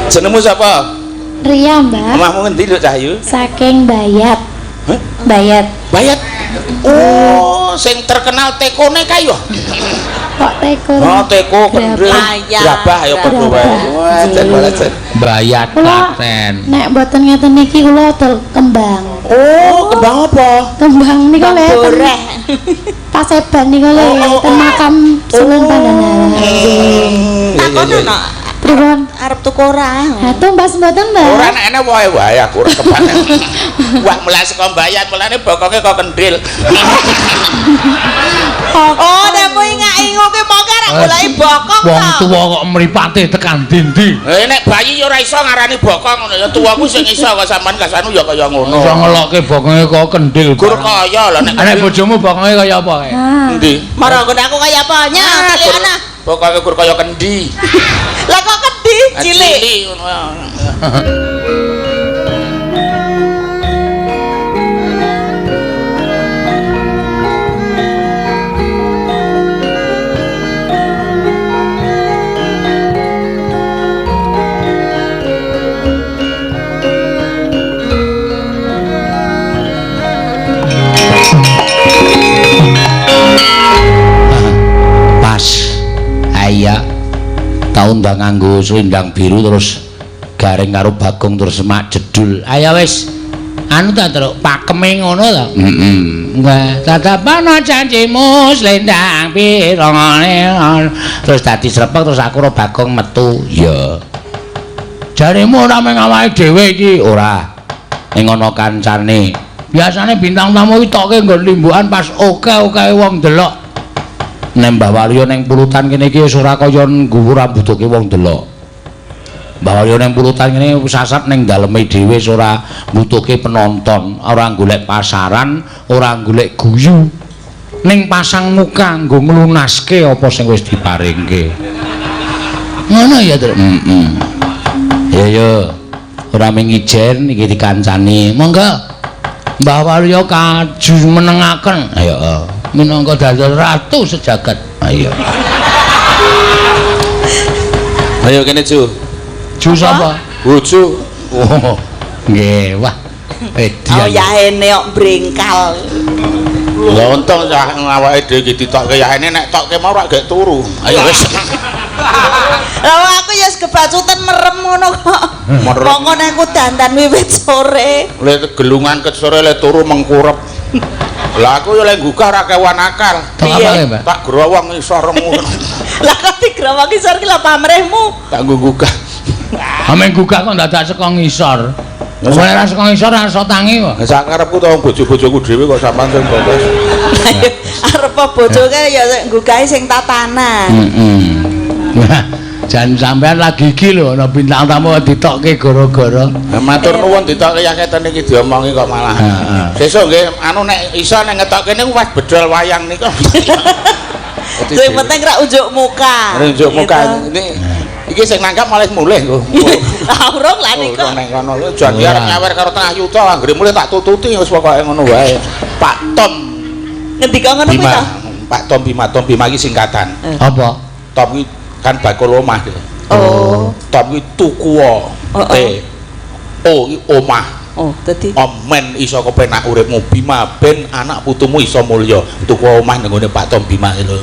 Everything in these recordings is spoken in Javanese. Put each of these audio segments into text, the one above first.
Jenengmu sapa? Ria, Mbak. Omahmu ngendi, Nduk Cahyu? Saking Bayat. Hah? Bayat. Bayat. Oh, sing terkenal tekone kae yo. Kok teko? Oh, teko kendel. Grabah ya padha wae. Wah, jan malah jan. Bayat Klaten. Nek mboten ngeten niki kula dol kembang. Oh, kembang apa? Kembang niku lho. Boreh. Paseban niku lho ten makam Sunan Pandanaran. Nggih. Takon ono Pripun? arep tuku ora? Ha tumbas mboten, Mbak? Ora nek ene wae wae aku ora kebanen. Wah, mulai saka Bayat, mulane bokonge kok kendil. Oh, nek kowe ingak-ingu ki mongko arep goleki bokong Wong to. tuwa kok mripate tekan dindi. Eh nek bayi ya ora iso ngarani bokong ngono ya tuwa ku sing iso kok sampean kasanu ya kaya ngono. Iso ngelokke bokonge kok kendil. Gur kaya lho nek Nek bojomu bokonge kaya apa kae? Endi? Marang nggon aku kaya apa? Nya, cilik ana. Bokonge gur kaya kendi. Lah kok kendi cilik? Cilik ngono. Pas. Iya. Tau ndang nganggo selendang biru terus garing karo Bagong terus semak jedul. Ayo wis. Anu ta, Truk, pakeme ngono ta? Heeh. Wah, tatapana janjimu selendang biru ngene. Terus dadi srepek terus aku karo Bagong metu. Iya. Jaremu ora mung awake dhewe iki, ora. Ning ana kancane. Biasane bintang tamu iki toke nggon limbukan pas oke-oke wong delok. Nek Mbah Waluyo ning pulutan kene iki wis ora kaya ngguwu rambutuke wong delok. Mbah Waluyo ning pulutan kene sasat ning daleme dhewe wis ora mbutuhke penonton, ora golek pasaran, ora golek guyu. Ning pasang muka nggo nglunaske apa sing wis diparingke. Ngono ya, Truk. Heeh. Ya ya. Ora mung ijen iki dikancani. Monggo. Mbah Waluyo kaju menengaken. Ayo. Minangka dados ratu sejagat. Ayo. Ayo kene Ju. Ju sapa? Bojo. Oh. Nggih, wah. Edian. Oh, yahene kok brengkal. Lah untung cah awake dhewe iki ditokke yahene nek tokke mau ora gek turu. Ayo wis. Lah aku ya kebacutan merem ngono kok. Merem. Pokokne aku dandan wiwit sore. Le gelungan ket sore le turu mengkurep. Lah aku ya lek nggugah ora kewan akal. Tok apa Mbak? Tak growong ngisor ngono. Lah kok digrowong ngisor ki lha pamrihmu? Tak nggo gugah. Ame gugah kok dadak saka ngisor. Ora saka ngisor ora iso tangi kok. Lah sak karepku to wong bojo-bojoku dhewe kok sampean sing protes. Arep bojo kae ya nggugahe sing tatanan. Heeh. Jan sampean lagi iki lho ana bintang tamu ditokke gara-gara. Lah matur nuwun ditokke ya keten iki diomongi kok malah. Sesuk nggih anu nek iso nek ngetokke niku pas bedol wayang niku. Sing penting ra unjuk muka. Unjuk muka. Ini iki sing nanggap malah mulih kok. Lah urung lah niku. Urung nang kono lho jan arep nyawer karo tengah yuta anggere mulih tak tututi wis pokoke ngono wae. Pak Tom. Ngendika ngono kuwi to? Pak Tom Bima, Tom Bima iki singkatan. Apa? Tom iki kan bakul omah. Oh. Tom iki tuku T. O iki omah. Oh, dadi omen iso kepenak uripmu Bima ben anak putumu iso mulya. Tuku omah nang ngene Pak Tom Bima lho.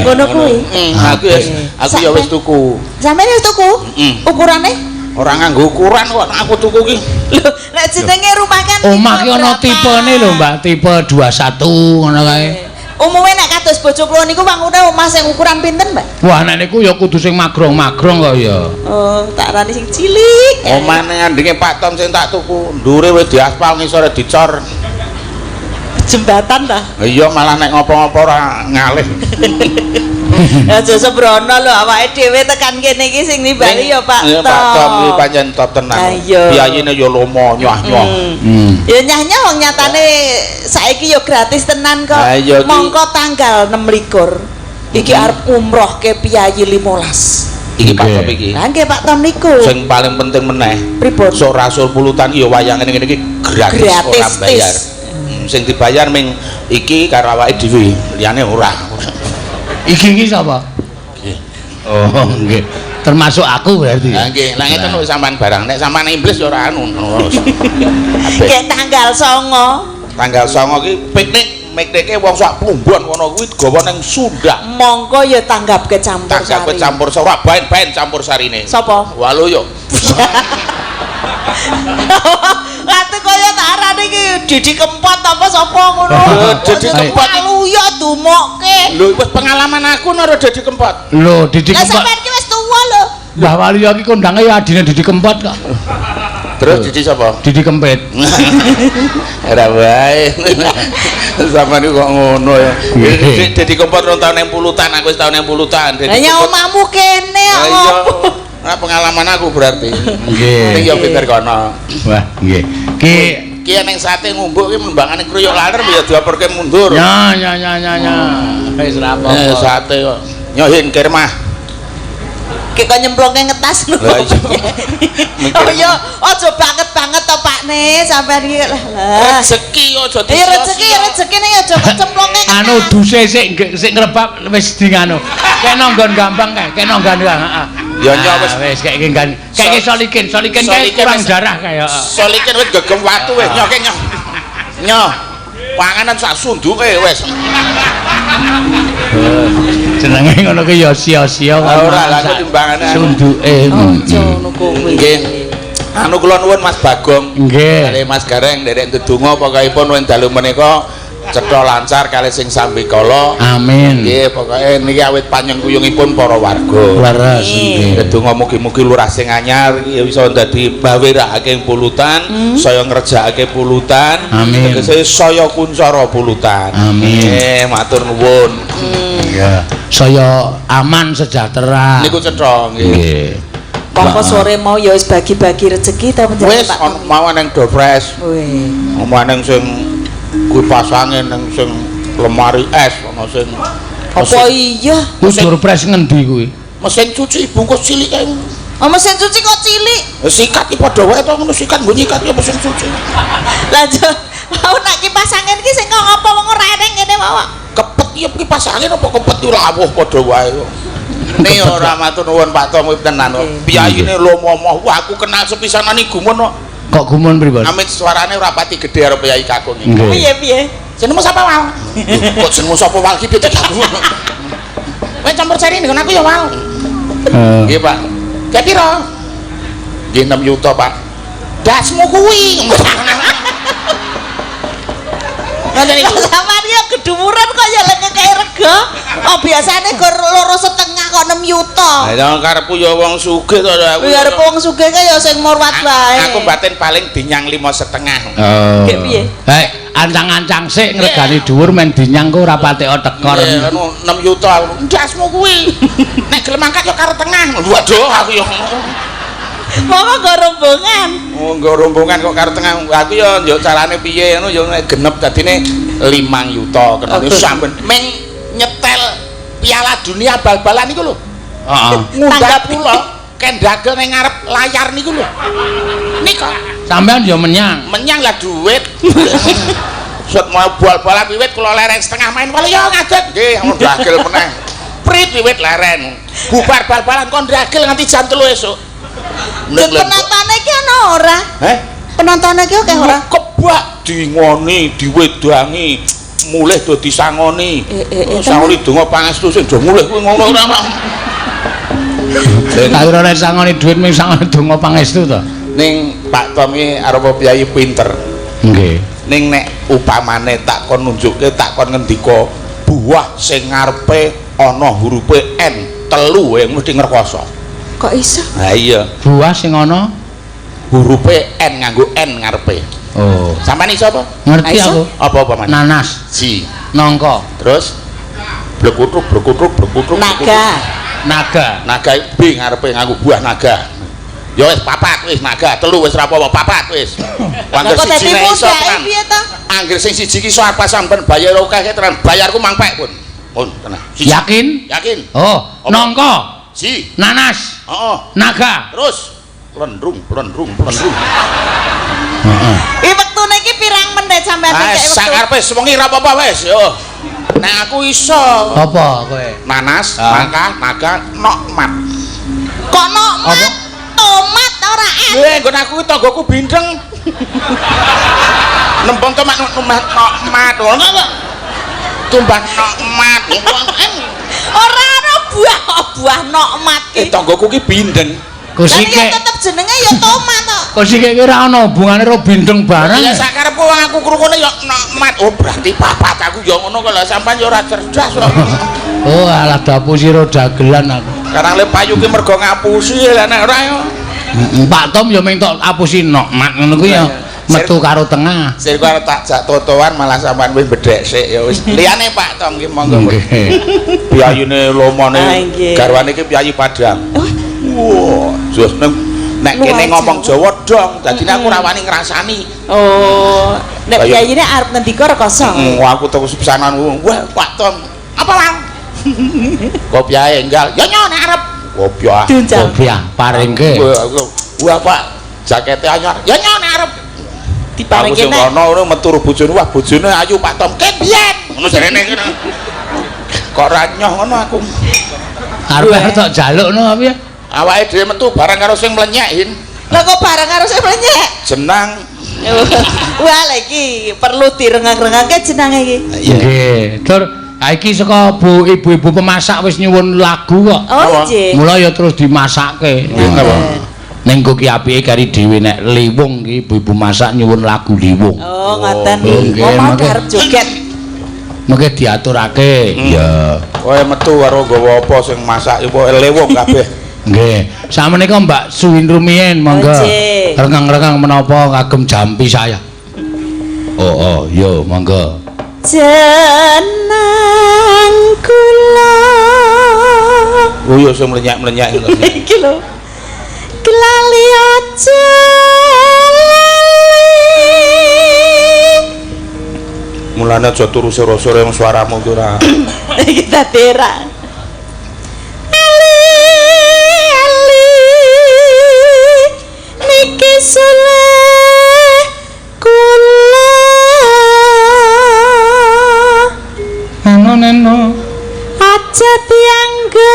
Ngono kuwi. Aku wis aku ya wis tuku. Sampeyan wis tuku? Ukurane? Ora nganggo ukuran kok aku tuku ki. Lho, nek jenenge rumah kan omah ki ana tipene lho, Mbak, tipe 21 ngono kae. Umume nek kados bojo kula niku wangune omah sing ukuran pinten, Mbak? Wah, nek niku ya kudu sing magrong-magrong kok ya. Oh, tak arani sing cilik. Omah ning andinge Pak Tom sing tak tuku, ndure wis diaspal ngisore dicor. Jembatan ta? Iya, malah nek ngopo-ngopo ora ngalih. Aja sembrono lho awake dhewe tekan kene iki sing nimbali ya Pak Tom. Pak Tom iki pancen top tenan. Biyayine ya lomo nyah-nyoh. Ya nyah-nyoh wong nyatane saiki ya gratis tenan kok. Mongko tanggal 26 iki arep umrohke piyayi 15. Iki Pak Tom iki. Lah nggih Pak Tom niku. Sing paling penting meneh. Pripun? Sok rasul pulutan ya wayang ngene iki gratis ora bayar. Sing dibayar ming iki karo awake dhewe, liyane ora. Iki iki sapa? Oh, nggih. Termasuk aku berarti. Lah nggih, lah ngeten lho sampean barang. Nek sampean iblis ya ora anu. Kayak tanggal 9. Tanggal 9 ki piknik, piknike wong sak Plumbon ngono kuwi digawa ning Sunda. Mongko ya tanggapke campur sari. Tanggapke campur sari, ora baen-baen campur sarine. Sapa? Waluyo. Kate kaya tak arane iki Didi Kempot apa sapa ngono. Didi Kempot. Waluyo dumokke. Lho wis pengalaman aku naro Didi Kempot. Lho Didi Lah Kempot. sampean ki wis tuwa lho. Mbah Waluyo ki kondange ya adine Didi Kempot kok. Terus Didi sapa? Didi Kempit. Ora wae. Sampeyan iku kok ngono ya. Didi Kempot rong taun ning pulutan, aku wis taun ning pulutan. Lah ya omahmu kene Lah iya. kok. Nah, pengalaman aku berarti. Nggih. Ning ya pinter kono. Wah, nggih. Ki Ki ning sate ngumbuk ki mbangane kruyuk laler ya dioperke mundur. Ya ya ya ya ya. Wis ra apa-apa. Sate kok. Nyohin kirmah. Ki kok nyemplungke ngetas lho. Lah iya. Oh iya, aja banget-banget to Pakne, sampean iki lah. Lah. Rezeki aja Eh rezeki rezekine ya aja kecemplungke ngetas. Anu duse sik sik ngrebab wis di nganu. Kena nggon gampang kae, kena nggon heeh. Ya nya wis wis kayak nggan. Kayak solikin, solikin kae kurang darah kae heeh. Solikin wis gegem watu wis nyoh ke nyoh. Nyoh. Panganan sak sunduke wis. Jenenge ngono ki ya sia-sia ora lah aku timbangane sunduke. Aja ngono kuwi. Nggih. Anu kula nuwun Mas Bagong. Nggih. Kali Mas Gareng nderek ndedonga pokokipun wen dalu menika cetha lancar kali sing sambikala. Amin. Nggih, pokoke niki awit panyengkuyungipun para warga. Leres nggih. Ndedonga mugi-mugi lurah sing anyar iki iso dadi bawerake pulutan, saya ngrejakake pulutan, tegese saya kuncara pulutan. Amin. Nggih, matur nuwun. Iya. Saya aman sejahtera. Niku cetha nggih. Nggih. Mongko sore mau ya wis bagi-bagi rezeki ta Wis mau nang Dofres. Wih. Mau nang sing kipas angin, nang sing lemari es, ana sing apa iya? Kuwi Dofres ngendi kuwi? Mesin cuci bungkus cilik kae. Oh, mesin cuci kok cilik? Sikat iki padha wae to ngono sikat nggo nyikat ya mesin cuci. Lah mau nak kipas angin iki sing kok ngapa wong ora eneng ngene wae. Kepet ya kipas angin apa kepet yo lawuh padha wae kok. Nih ora matur nuwun Pak Tom tenan. Piyayine lomo-moh. Wah aku kenal sepisanan iki gumun kok. Kok gumun pripun? Amit suarane ora pati gedhe karo piyai kakung iki. Piye piye? Jenengmu sapa Wal? Kok jenengmu sapa Wal ki piye aku. Kowe campur sari nggon aku ya Wal. Nggih Pak. Kayak piro? Nggih 6 yuta Pak. Dasmu kuwi. Ngoten iku. Sampeyan ya keduwuran kok ya lek ngekeki rega. Oh biasane gor 2,5 kok 6 yuta. Lah ya karepku ya wong sugih to aku. Ya arep wong sugih kae ya sing murwat wae. Aku batin paling dinyang 5,5. Oh. Gek piye? Hei, ancang-ancang sik ngregani dhuwur men dinyang ku ora patek tekor. Nggih, anu 6 yuta aku. Ndasmu kuwi. Nek gelem angkat ya karo tengah. Waduh aku ya. Monggo nggo rombongan. Oh, nggo rombongan kok karo tengah. Aku ya njuk carane piye ngono ya nek genep dadine 5 yuta kenane sampean meng nyetel Piala Dunia bal-balan niku lho. Heeh. Ngundang kula kendagel ning ngarep layar niku lho. Nika sampean ya menyang. Menyang lah duit. Set mau bal-balan wiwit kula lereng setengah main. Wale ya ngadeg. Nggih, ndagel meneh. Prit wiwit leren. Bubar bal-balan kon ndagel nganti jam 3 esuk. Penontone iki ana ora? Heh? Penontone iki akeh ora? Kebak dingoni, diwedangi, mulih do disangoni. Sangoni donga pangestu sing do mulih kuwi ngono ora. Tak kira nek sangoni dhuwit ming sangoni donga pangestu to. Ning Pak Tom iki arep piyayi pinter. Nggih. Ning nek upamane tak kon nunjukke, tak kon ngendika buah sing ngarepe ana hurufe N 3 yang mesti ngrekoso. Kok iso? Ha iya. Buah sing ana hurufe N nganggo N ngarepe. Oh. Sampeyan iso apa? Ngerti aku. Apa-apa man? Nanas. Si. Nangka. Terus blekutruk blekutruk blekutruk. Naga. Naga. Naga B ngarepe nganggo buah naga. Ya wis papat wis naga, 3 wis ora apa-apa, papat wis. Angger siji nek iso tenan. Angger sing siji ki iso apa sampean bayar akeh tenan, bayarku mangpek pun. Pun tenan. Yakin? Yakin. Oh, nangka. Si. Nanas. Heeh. Naga. Terus lendrung lendrung lendrung. Heeh. Iki wektune iki pirang menit sampean nek wektu? Sakarepe sewengi ora apa-apa wis yo. Nek aku iso. Apa kowe? Nanas, mangka, naga, nokmat. Kok nokmat? Tomat ora eh. Lha nggon aku ki tanggaku bindeng. Nembang tomat tomat nokmat ngono kok. Tumbas nokmat. Ora ana buah buah nokmat Eh ki. tanggaku ki bindeng. Lah Kusike. ya tetep jenenge ya tomat kok. Kusike ki ora ana hubungane karo bindeng barang. Ya sakarepku wong aku krungune ya nokmat. Oh berarti papat aku ya ngono kok lha sampean ya ora cerdas kok. Oh alah dapu sira dagelan aku. Karang le payu ki mergo ngapusi lah nek ora ya. Pak Tom ya mung tok apusi nokmat ngono kuwi ya metu karo tengah. Sir ku arep tak jak totoan malah sampean wis bedhek sik ya wis. Liyane Pak Tom ki monggo. Nggih. Piyayine lomone Ah, nggih. garwane ki piyayi Padang. Wah, jos nek kene ngomong Jawa dong, dadine aku ora wani ngrasani. Oh, nek Ayo. piyayine arep ngendika rekoso. Wah, aku terus pisanan wah Pak Tom, apa lang? Kopiahe enggal. Ya nyo nek arep. Kopiah. Diuncal. Kopiah paringke. Wah, Pak, jakete anyar. Ya nyo nek arep. Aku Diparingke sing nek rono ngono metu bojone, wah bojone ayu Pak Tom. Ket biyen. Ngono jarene ngono. Kok ora nyoh ngono aku. Arep arep tok jalukno apa ya? Awake dhewe metu bareng karo sing mlenyek, Hin. Lah kok bareng karo sing mlenyek? Jenang. Wah, lha iki perlu direngeng-rengengke jenange iki. Nggih. Tur iki saka bu ibu-ibu pemasak wis nyuwun lagu kok. Oh, nggih. Mula ya terus dimasake. Nggih, napa? Ning kok ki apike kari dhewe nek liwung ki ibu-ibu masak nyuwun lagu liwung. Oh, ngoten. Oh, nggih, Oh, mau mangke. arep joget. Mengke diaturake. Iya. Kowe metu karo nggawa apa sing masak iku lewung kabeh. Nggih. Sakmenika Mbak Suwin rumiyin monggo. Oh, nggih. Rengeng-rengeng menapa kagem jampi saya. Oh, oh, yo monggo. Jenang kula. Oh iya sing mlenyek-mlenyek ngono. Iki lho. Kelali aja lali. Mulane aja turu sore-sore wong suaramu ki ora. Iki dadi ra. Ali ali niki soleh kula. Neno neno. Aja dianggep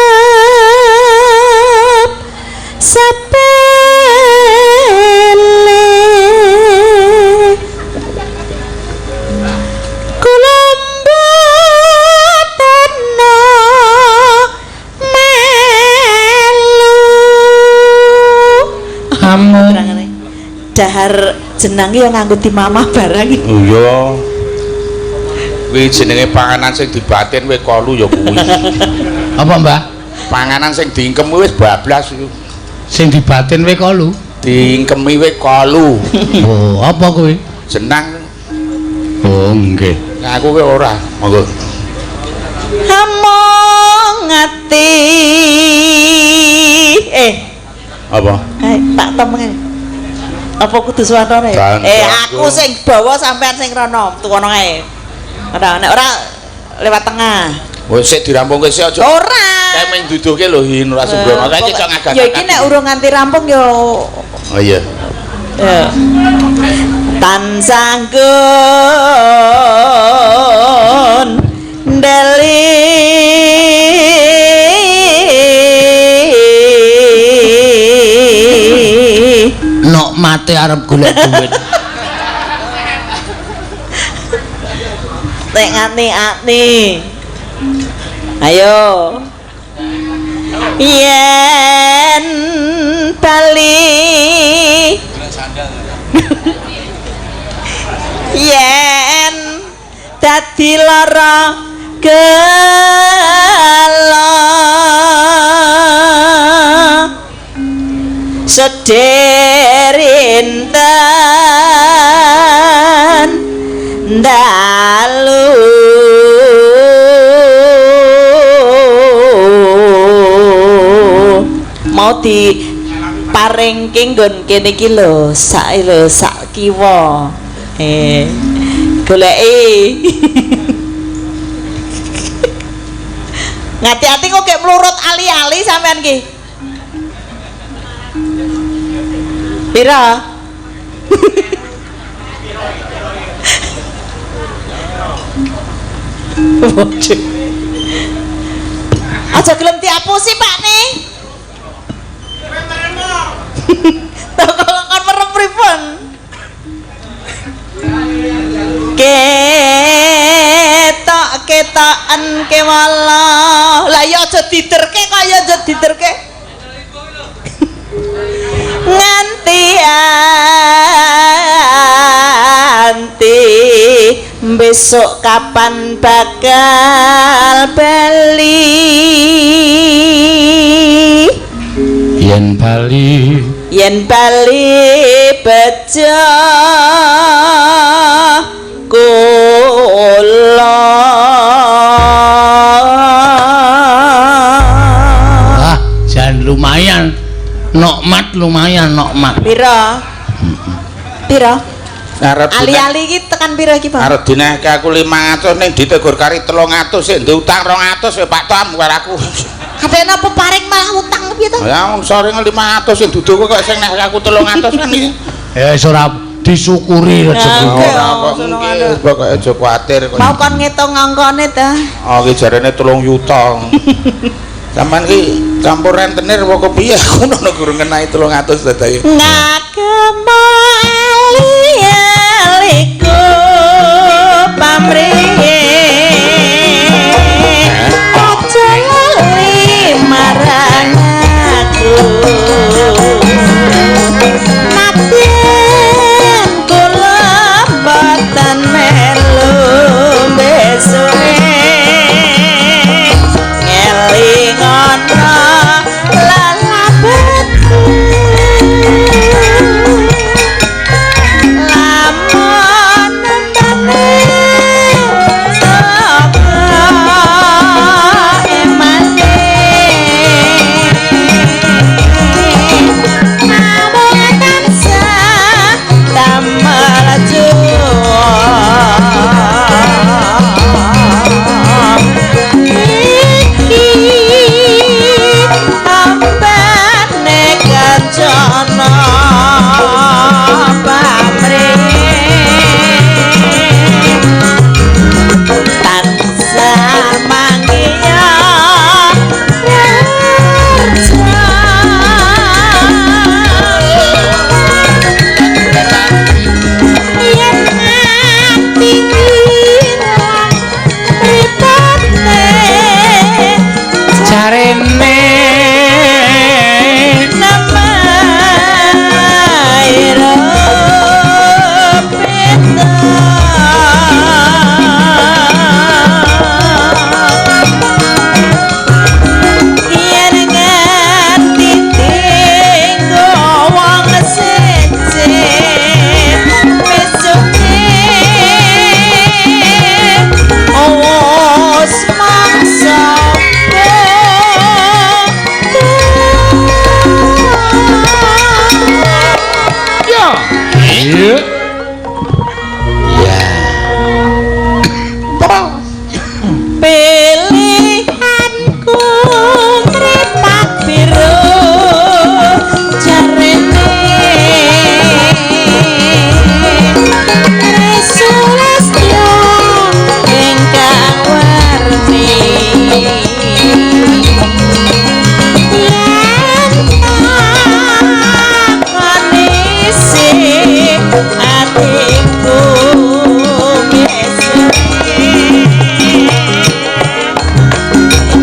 sepele. Kula mboten melu. Kamu Terangane. Dahar jenang ya nganggo dimamah barang. Iya. Kuwi jenenge panganan sing dibatin kowe kolu ya kuwi. Apa, Mbah? Panganan sing diingkem kuwi wis bablas iku. Sing dibatin we kolu. Diingkemi we kolu. Oh, apa kuwi? Jenang. Oh, nggih. Nah, aku kuwi ora. Monggo. Among ati. Apa? Pak Tom ngene. Apa kudu suwarane? Aku sing bawa sampean sing rono, tuwono ae. Ora nek ora lewat tengah. Wis sik dirampungke sik aja. Ora. Kae mung duduhke lho Hin ora sembrono. Kae iki kok ngagak. Ya iki nek urung nganti rampung ya. Oh iya. Ya. Tansah nggon ndeli Nok mate arep golek duit. Nek ngati-ati. Ayo. Yen bali. Yen dadi lara gela. Sederinten dalu mau di paringke nggon kene iki lho sak lho sak kiwa goleki ngati-ati kok kayak mlurut ali-ali sampean ki pira. Waduh. Aja gelem diapusi Pak nih. Kok kon merem pripun? Ketok ketoken kewala. Lah ya aja diderke kok ya aja diderke. Nganti anti besok kapan bakal bali? Yen bali, yen bali bejo kula. Wah, jan lumayan. Nokmat lumayan nokmat. Piro? Piro? Ali-ali iki tekan piro iki, Pak? Arep dinehke aku 500 ning ditegur kari 300 sik ndek utang 200 ya Pak Tom karo aku. Katene apa paring malah utang piye to? Ya wong sore 500 sing dudu kok sing neh aku 300 kan iki. Ya wis ora disyukuri rezeki. Ora kok nggih, pokoke aja kuwatir kok. Mau kon ngitung angkane ta? Oh iki jarene 3 yuta. Sampeyan ki campur rentenir apa kepiye aku ngono gurung ngenai 300 dadae. Ngagem ali-aliku pamrihe. Aja lali marang aku. Nadyan kula boten melu besuke. Ngelingono lelabetku. Lamun nentane saka emane. Mawon tansah damel juwa. Iki ambane kancana pamrih tansah manggiya reja. Yen ati ilang mripate Jarene nama ira peta. Yen ngerti tinggo wong siji besuke wis mangsa. Ya. Iya. Ya. Pilihanku mripat biru jarene Sulastya ingkang warni. Yen takon isi atiku besuke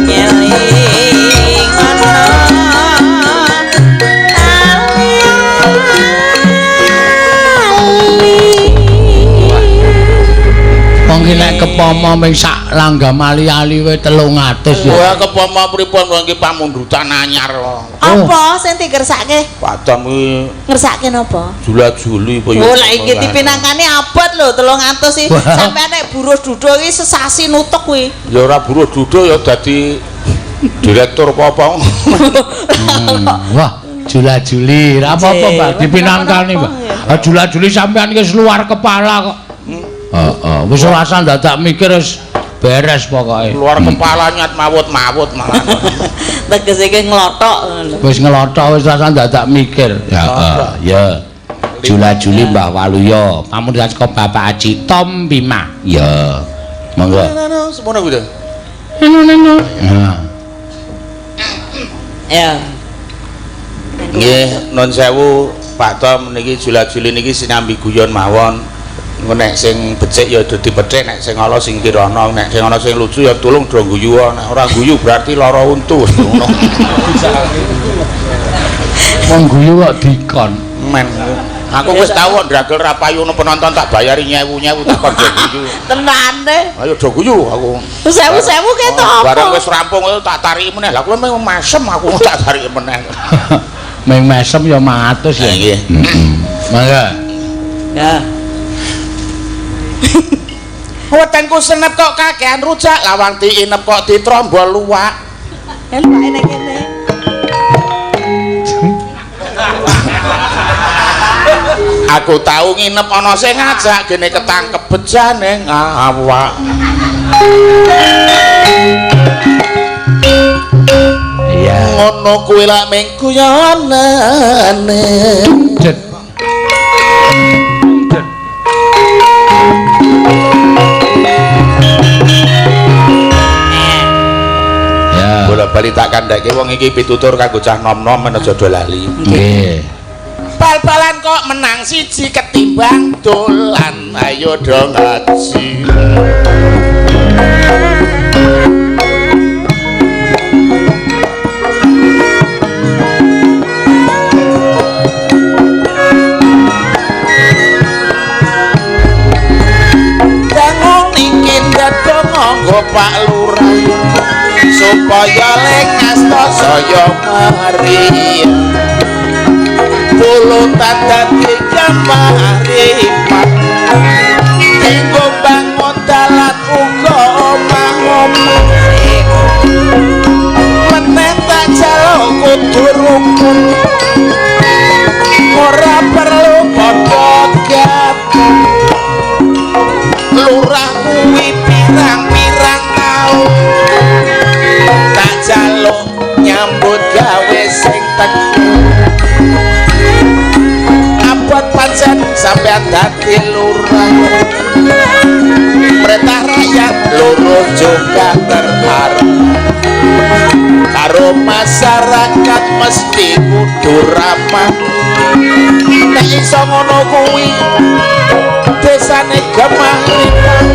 ngelingono ali-ali. Wong ki nek kepomo ming sak langgam ali-ali wae 300 ya. Wah kepomo pripun wong iki pamundutan anyar. Apa sing dikersake? Pak Tom iki Ngersake napa? jula-juli apa ya. Oh lah iki dipinangkane abot lho 300 iki. Wah. Sampai nek buruh dudu iki sesasi nutuk kuwi. Ya ora buruh dudu ya dadi direktur apa-apa. Wah, jula-juli. Ora apa-apa, Mbak, dipinangkani, Mbak. Ah jula-juli sampean iki wis luar kepala kok. Heeh, wis ora usah dadak mikir wis beres pokoke. Luar kepala nyat mawut-mawut malah. Tegese iki nglothok ngono. Wis ngelothok wis ora usah dadak mikir. Heeh, ya. Jula-juli Mbah Waluyo, pamundutan saka Bapak Haji Tom Bima. Ya. Monggo. Semono kuwi to. Nah. Ya. Nggih, nun sewu Pak Tom niki jula-juli niki sinambi guyon mawon. Engko nek sing becik ya do dipethik, nek sing ala sing kirana, nek sing ana sing lucu ya tulung do guyu, nek ora guyu berarti lara untu ngono. Wong guyu kok dikon. Men. Aku wis tau kok ndragel ra payu penonton tak bayari nyewu-nyewu tak kon do guyu. Tenane. Ayo do guyu aku. Sewu-sewu ketok apa? Barang wis rampung tak tariki meneh. Lah kowe memang mesem aku tak tariki meneh. Meng mesem ya 100 ya. Nggih. Mangga. Ya. Wetengku senep kok kakean rujak, lawang diinep kok ditrombol luwak. Luwake nang kene. Aku tau nginep ana sing ngajak gene ketangkep bejane ngawak. Iya. Ngono kuwi lak mung guyonane. Jet. Jet. Ya. Bola bali tak kandhake wong iki pitutur kanggo cah nom-nom men aja do lali. Nggih. Bal-balan kok menang siji ketimbang dolan, ayo do ngaji. Dangun iki ndadong nganggo Pak Lurah supaya lengas to saya mari. Pulutan dadi kemaripat tinggo bangun dalan uga omah-omah meneh tak jaluk kudu rukun ora perlu padha gaduh. Lurah kuwi pirang-pirang taun tak jaluk nyambut gawe sing teguh. Abot pancen sampean dadi lurah, perintah rakyat loro juga terharu karo masyarakat mesti kudu ramah. Nek iso ngono kuwi desane gemah ripah.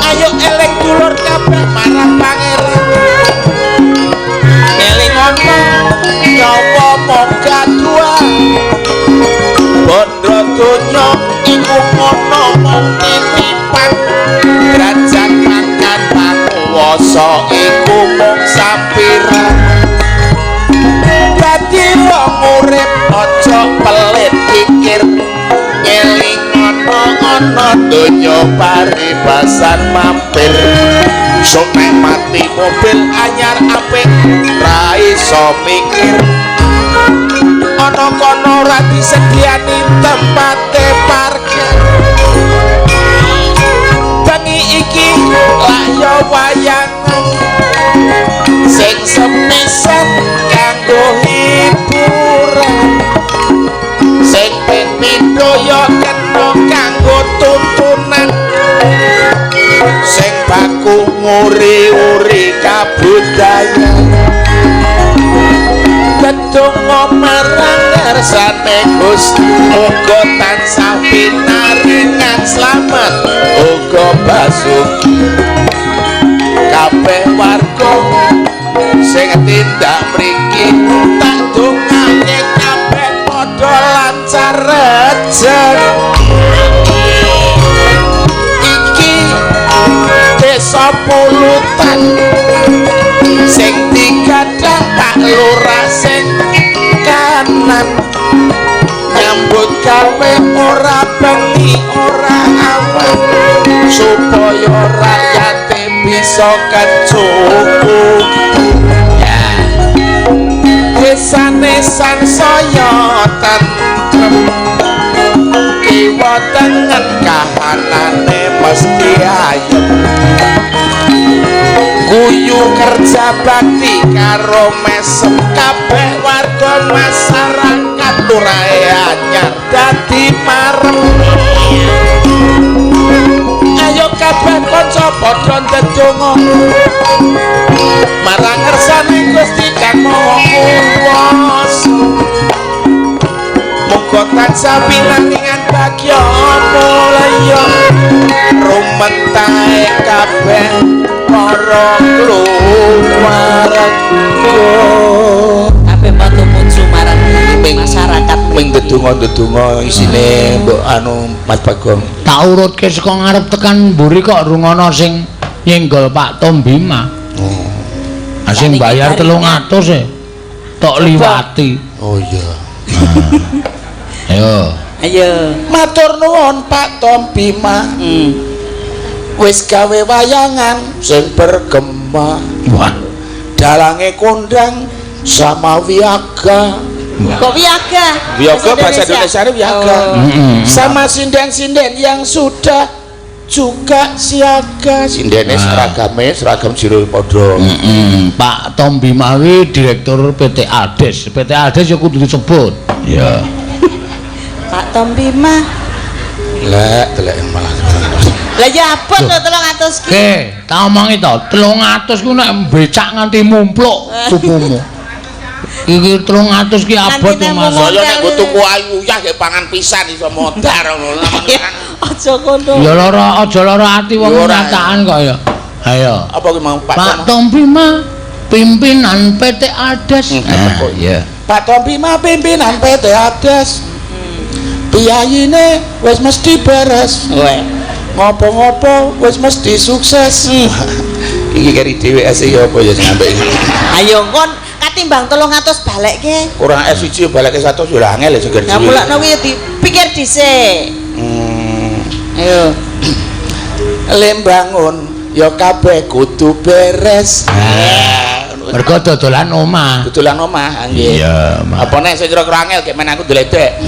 Ayo eling dulur kabeh marang pangeran, eling ana nyawa moga dua bondo donya iku ngono mung titipan, derajat pangkat panguwasa iku mung sampiran. Dadi wong urip aja pelit pikir, ngeling ana donya paribasan mampir. Sok nek mati mobil anyar apik ra iso mikir, ana kono ora disediani tempate parkir. Bengi iki lak yo wayangan sing sepisan kanggo hiburan, sing ping pindho yo kena kanggo tuntunan, sing baku nguri-uri kabudayan. Ndonga marang ngarsane Gusti muga tansah pinaringan slamet uga basuki kabeh warga sing tindak mriki tak dongake kabeh padha lancar rejeki. Iki desa Pulutan sing digadang Pak Lurah sing kanan, nyambut gawe ora bengi ora awan supaya rakyate bisa kecukupan. Desane sansaya tentrem, kiwa tengen kahanane mesti ayem. Guyu kerja bakti karo mesem kabeh warga masyarakat lurahe anyar dadi marem. Ayo Kabeh kanca padha ndedonga marang ngersane Gusti Kang Maha Kuwasa. Muga tansah pinaringan bagya mulya rumentae kabeh para keluarga. Kabeh padha muju marang masyarakat Ping ndedonga-ndedonga isine mbok anu Mas Bagong. Tak urutke saka ngarep tekan mburi kok rungono sing nyenggol Pak Tom Bima. Oh. Sing bayar 300 e. Tok liwati. Oh iya. Ayo. Ayo. Matur nuwun Pak Tom Bima. Wis gawe wayangan sing bergema. Wah. Dalange kondang sama wiyaga. Kok wiyaga? Wiyaga bahasa Indonesia ini wiyaga. Oh. Sama sinden-sinden yang sudah juga siaga. Sindene seragame seragam jero padha. Pak Tom Bima kuwi direktur PT Aldes. PT Aldes ya kudu disebut. Iya. Pak Tom Bima. Lek telek malah. Lah ya abot lho 300 ki. Oke, tak omongi to, 300 ku nek becak nganti mumpluk pupumu. Iki 300 ki abot ya Mas. Saya nek nggo tuku ayu uyah nggih pangan pisan iso modar ngono. Aja ngono. Ya lara, aja lara ati wong nyataan kok ya. Ayo. Apa ki mau Pak Tom Bima pimpinan PT Aldes. Iya. Pak Tom Bima pimpinan PT Aldes. Piyayine wis mesti beres. Ngopo-ngopo wis mesti sukses. Iki keri dhewe es iki apa ya sing ambek iki. Ayo kon katimbang 300 balekke. Kurang S1 balekke 100 yo angel ya seger dhewe. Lah mulakno kuwi dipikir dhisik. Ayo. Lembangun ya kabeh kudu beres. Mergo dodolan omah. Dodolan omah nggih. Iya, apa nek sing kira-kira angel gek men aku ndledek.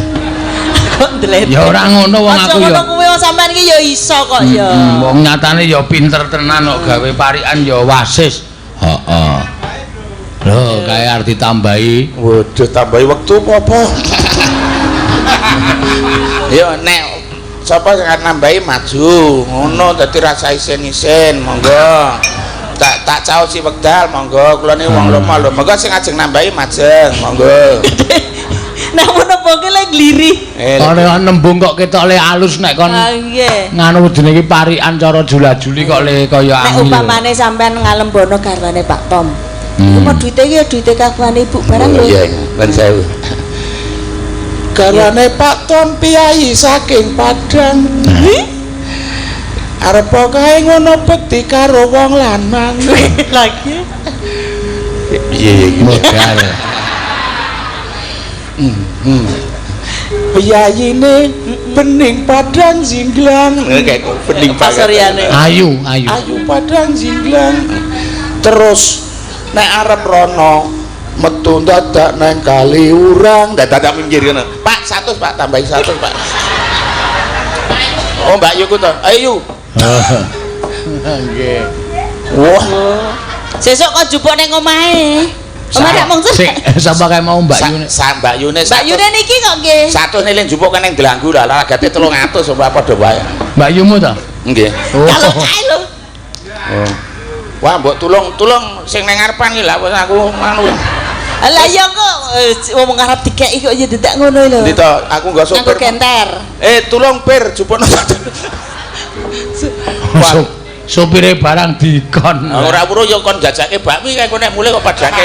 Kok ndledek? Ya ora ngono wong aku ya. Aja ngono kuwi wong sampean iki ya iso kok ya. Wong nyatane ya pinter tenan kok gawe parikan ya wasis. Heeh. Lho, kae arep ditambahi. Waduh, tambahi wektu apa-apa. Ya nek sapa sing arep nambahi maju, ngono dadi rasa isin-isin, monggo. Tak caosi wekdal, monggo. Kula niku wong lomo lho. Monggo sing ajeng nambahi majeng, monggo. Namun apa ki lek glirih. Ora nembung kok ketok le alus nek kon. Nggih. Nganu wedine iki parikan cara jula-juli kok le kaya angin. Nek umpamane sampean ngalembono garwane Pak Tom. Iku mau duite iki ya duite kakuane ibu barang lho. Iya, iya, 1000. Garwane Pak Tom piyayi saking Padang. Arep kae ngono bekti karo wong lanang. Lagi. Piye iki modal. Piyayine bening padang jinglang. Kayak bening pasuryane. Ayu, ayu. Ayu padang jinglang. Terus nek arep rono metu dadak nang kali urang, dadak minggir ngono. Pak 100 Pak, tambahi 100 Pak. Oh Mbak Yu ku to. Ayo. Nggih. Wah. Sesuk kok jupuk ning omahe. Omah rak mung sik sapa kae mau Mbak Yune? Mbak Yune. Mbak Yune niki kok nggih. 100 ning jupuk nang Delanggu lah, ragate 300 apa padha wae. Mbak Yumu to? Nggih. Kalau kae lho. Oh. Wah, mbok tulung-tulung sing nang ngarepan iki lah wis aku anu. Lah iya kok wong ngarep dikeki kok ya dadak ngono lho. Ndi to, aku nggo sopir. Nganggo genter. Tulung pir jupukno. Sopire barang dikon. Ora weruh ya kon jajake bakmi kae nek mulih kok padake.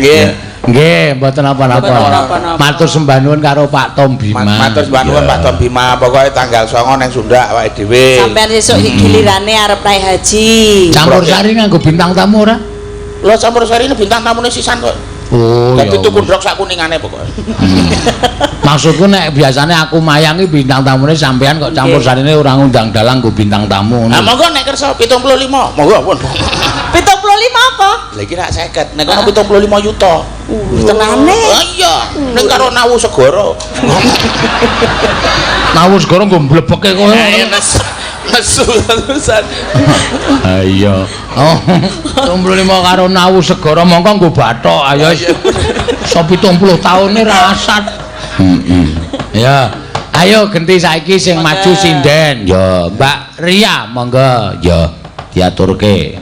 Nggih. Nggih, mboten napa-napa. Matur sembah nuwun karo Pak Tom Bima. Matur sembah nuwun Pak Tom Bima, pokoke tanggal 9 nang Sunda awake dhewe. Sampeyan sesuk iki gilirane arep naik haji. Campur sari nganggo bintang tamu ora? Lho campur sari ini bintang tamune sisan kok. Oh, dadi tuku ndrok sak kuningane pokoke. Maksudku nek biasane aku mayang iki bintang tamune sampean kok campur sarine ora ngundang dalang nggo bintang tamu ngono. Lah monggo nek kersa 75, monggo pun. 75 apa? Lah iki rak 50, nek kono 75 yuta. Tenane. Lah iya, ning karo Nawu Segara. Nawu Segara nggo mblebeke kowe. Nesu terusan. Ha iya. Oh, 75 karo Nawu Segara mongko nggo bathok. Ayo wis. 70 taune rasat. Heeh. Ya. Ayo genti saiki sing maju sinden. Ya, Mbak Ria monggo ya diaturke.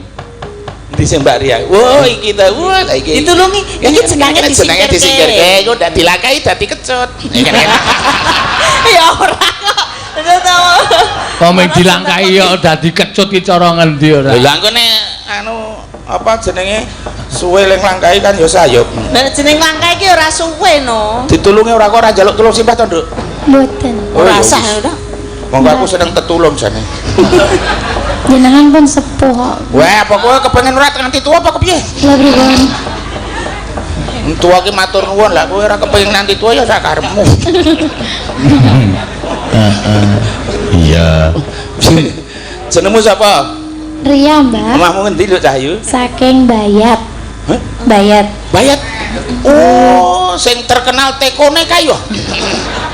Endi sing Mbak Ria? Wah, iki ta. Wah, lah iki. Ditulungi, iki jenenge jenenge disingkirke. disingkirke, iku ndak dilangkahi dadi kecut. Ya ora kok. Itu tau. Kok mung dilangkahi ya dadi kecut ki cara ngendi ora? Lah engko nek anu apa jenenge suwe ling langkahi kan ya sayup. Lah jeneng langkah iki ora suwe no. Ditulungi ora kok ora njaluk tulung simbah to, Nduk? Mboten. Ora ya sah wis. ora. Monggo aku seneng tetulung jane. Jenengan pun sepuh kok. Wah, apa kowe kepengen ora nganti tuwa apa kepiye? Lah pripun? Tuwa ki matur nuwun lah kowe ora kepengin nganti tuwa ya sak karepmu. Iya. Jenengmu sapa? Ria, Mbak. Omahmu ngendi, Nduk Cahyu? Saking Bayat. Hah? Bayat. Bayat. Oh, sing terkenal tekone kae yo.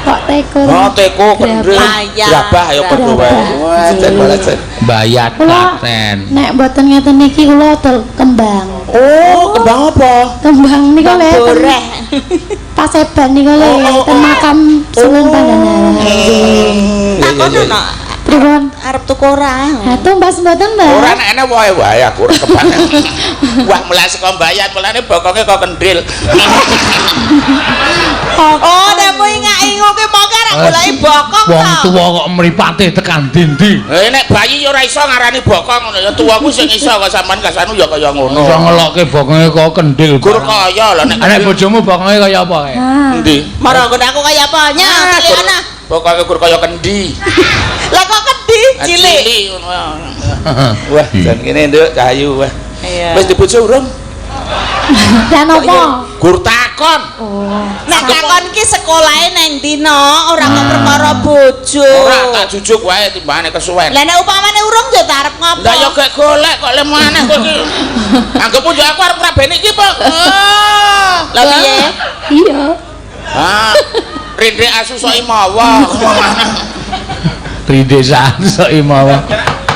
Kok teko? Oh, teko kendel. Bayat. Grabah ya padha wae. Wah, jan malah jan. Bayat Kula Klaten. nek mboten ngeten niki kula dol kembang. Oh, kembang apa? Kembang niku lho ten Boreh. Paseban niku lho Oh, oh, ten oh. makam Sunan Pandanaran. Hmm, iya, Takon iya, iya. no. Pripun? Arep tuku ora? Ha tumbas mboten, Mbak? Ora nek ene wae wae aku ora kebangan. Wah, mulai saka Bayat, mulane bokonge kok kendil. Oh, nek mu ingak-ingu ki mongko arep goleki bokong Wong to. tuwa kok mripate tekan ndi-ndi. Eh nek bayi ya ora iso ngarani bokong ngono ya tuwaku sing iso kok sampean kasanu ya kaya ngono. Iso ngelokke bokonge kok kendil. Gur kaya lho nek Nek bojomu bokonge kaya apa kae? Ha. endi? Marang nggon aku kaya apa? Nya, Ah, cilik ana. Bokonge gur kaya kendi. Lah kok kendi cilik. Cilik ngono. Wah, jan kene Nduk Cahyu wah. Iya. Wis dibojo urung? Lah napa? Gur takon. Oh. Nek takon ki sekolahe nang ndi no, ora kok perkara bojo. Ora tak jujuk wae timbangane kesuwen. Lah nek upamane urung ya tak arep ngopo? Lah ya gek golek kok le maneh kowe iki. Anggepmu yo aku arep ngrabeni iki, Pak. Ah. Lah piye? Iya. Ah. Rindre asu sok imawa. Rinde sok imawa.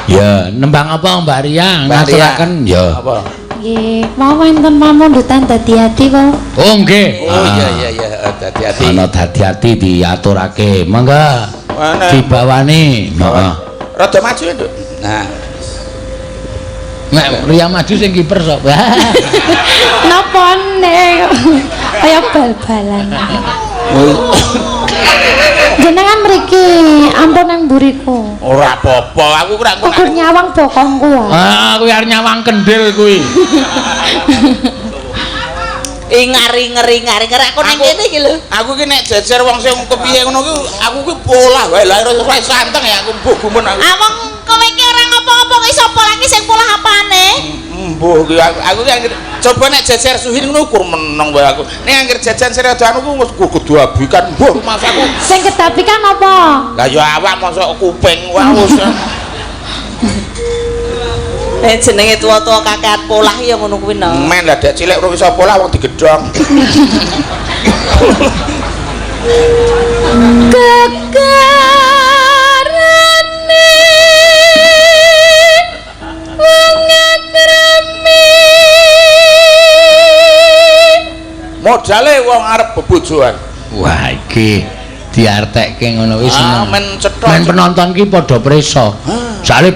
Ya, nembang apa Mbak Ria? Ngaturaken ya. Apa? Nggih, mau wonten pamundutan dadi ati kok. Oh nggih. Oh iya iya iya, hati-hati. Ana dadi ati diaturake. Monggo. Mana? Dibawani. Heeh. Rada maju ya, Nduk. Nah, Nek Ria maju sing kiper sapa? Napa nek kaya bal-balan. Jenengan mriki ampun nang mburiku. ora apa-apa, aku ora Ukur nyawang bokongku. Ah, kuwi arep nyawang kendil kuwi. Ingar-ingar ingar aku nang kene iki lho. Aku ki nek jejer wong sing kepiye ngono ki aku ki polah wae lah ora santeng ya aku mbuh gumun aku. Ah wong kowe iki ora ngopo-ngopo kok iso polah ki sing polah apane? Mbuh ki aku ki anggere coba nek jejer suhin ngono kur meneng wae aku. Nek anggere jajan sing rada anu ku wis kudu abikan mbuh rumangsaku. Sing kedapikan apa? Lah ya awak mosok kuping wae wis. Nek jenenge tuwa-tuwa kakean polah ya ngono kuwi no. Men lah dek cilik ora iso polah wong digedhong. Gegarane wong akrami. Modale wong arep bebojoan. Wah, iki diartekke ngono kuwi Ah, seneng. men cetha. Men penonton ki padha prisa. Soale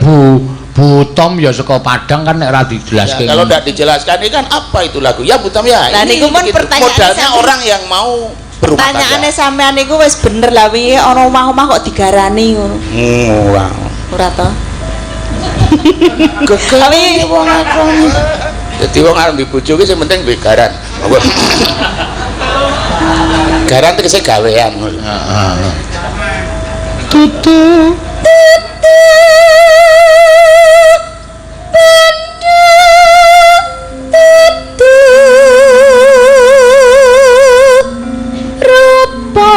Bu Tom ya saka Padang kan nek ora dijelaske. Ya, kalau tidak dijelaskan ini kan apa itu lagu? Ya Bu Tom ya. Lah, Ini niku pun begitu. pertanyaane Modalnya sampean. orang yang mau berumah Pertanyaane tangga. sampean niku wis bener lah wingi ana omah-omah kok digarani ngono. Ora. Ora to? Gegarane wong akrami. Dadi wong arep duwe bojo ki sing penting duwe garan. Garan tegese gawean ngono. Heeh. Tutu tutu benda tutu rupa.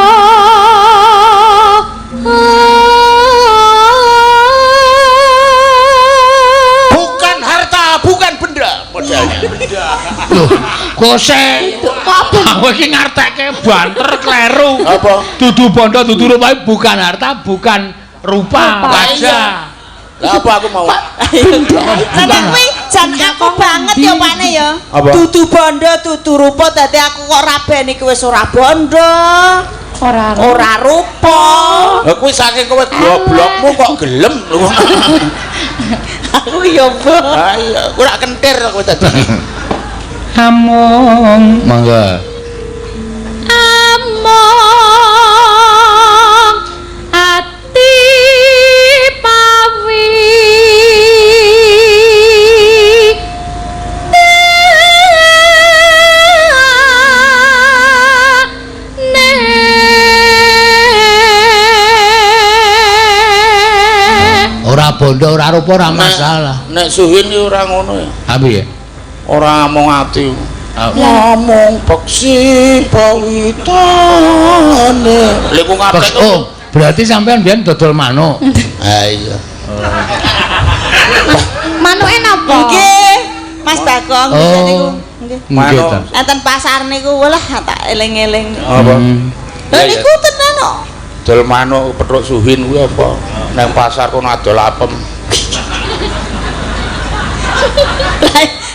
Bukan harta, bukan benda modalnya. Loh, kose. Kok Aku iki ngartekke banter kleru. Apa? Dudu bondo dudu rupa bukan harta, bukan rupa. Rupa. Wajah. Lah apa aku mau? Lah kuwi jan aku banget ya pane ya. Apa? Dudu bondo dudu rupa dadi aku kok rabeni iki wis ora bondo. Ora. Ora rupa. Lah kuwi saking kowe goblokmu kok gelem lho. Aku ya, Mbok. Ha iya, kowe ora kentir kowe dadi. Amung monggo. Amung ati pawi Ora bondo ora rupa ora masalah. Nek Suhin ki ora ngono ya. Ha piye? Ora amung ati. Ngomong beksi pawitane. Lha ku ngapik. Oh, berarti sampean biyen dodol manuk. Ha iya. Manuke napa? Nggih, Mas Bagong niku. Nggih. Nggih ta. Enten pasar niku walah tak eling-eling. Apa? Lha niku tenan kok. Dol manuk petruk Suhin kuwi apa? Nang pasar kono adol apem.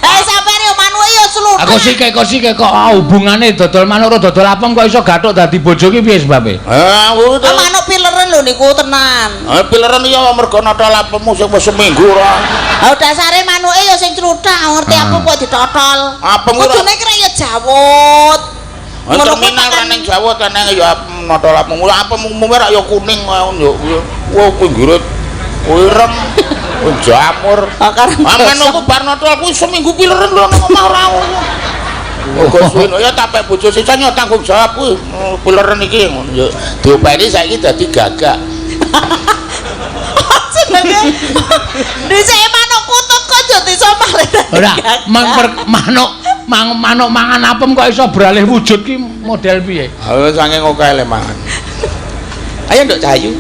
Eh sampeyan yo manuke yo sluthak. Aku sike kok hubungane dodol manuk karo dodol apem kok iso gathuk dadi bojo ki piye sebabe? Ah, kuwi to. Manuk pileren lho niku tenan. Ah, pileren ya mergo notol apemmu sing wis seminggu ora. Ah dasare manuke yo sing sluthak ngerti aku kok ditotol. Apem ora. Kudune kira yo jawut. Ngono terminal ra ning Jawa ta nang ya notol apem. Apem umume ra ya kuning ngono yo. Wah pinggire ireng. Jamur. Manukku bar notol kuwi seminggu pileren lho nang omah ora ngono. Uga suwin ya tapek bojo sisan ya tanggung jawab kuwi pileren iki ngono ya. Diopeni saiki dadi gagak. Jenenge dhisik manuk kutut kok aja iso malih dadi. Ora, manuk mangan apem kok iso beralih wujud ki model piye? Ha saking akeh le mangan. Ayo Nduk Cahayu.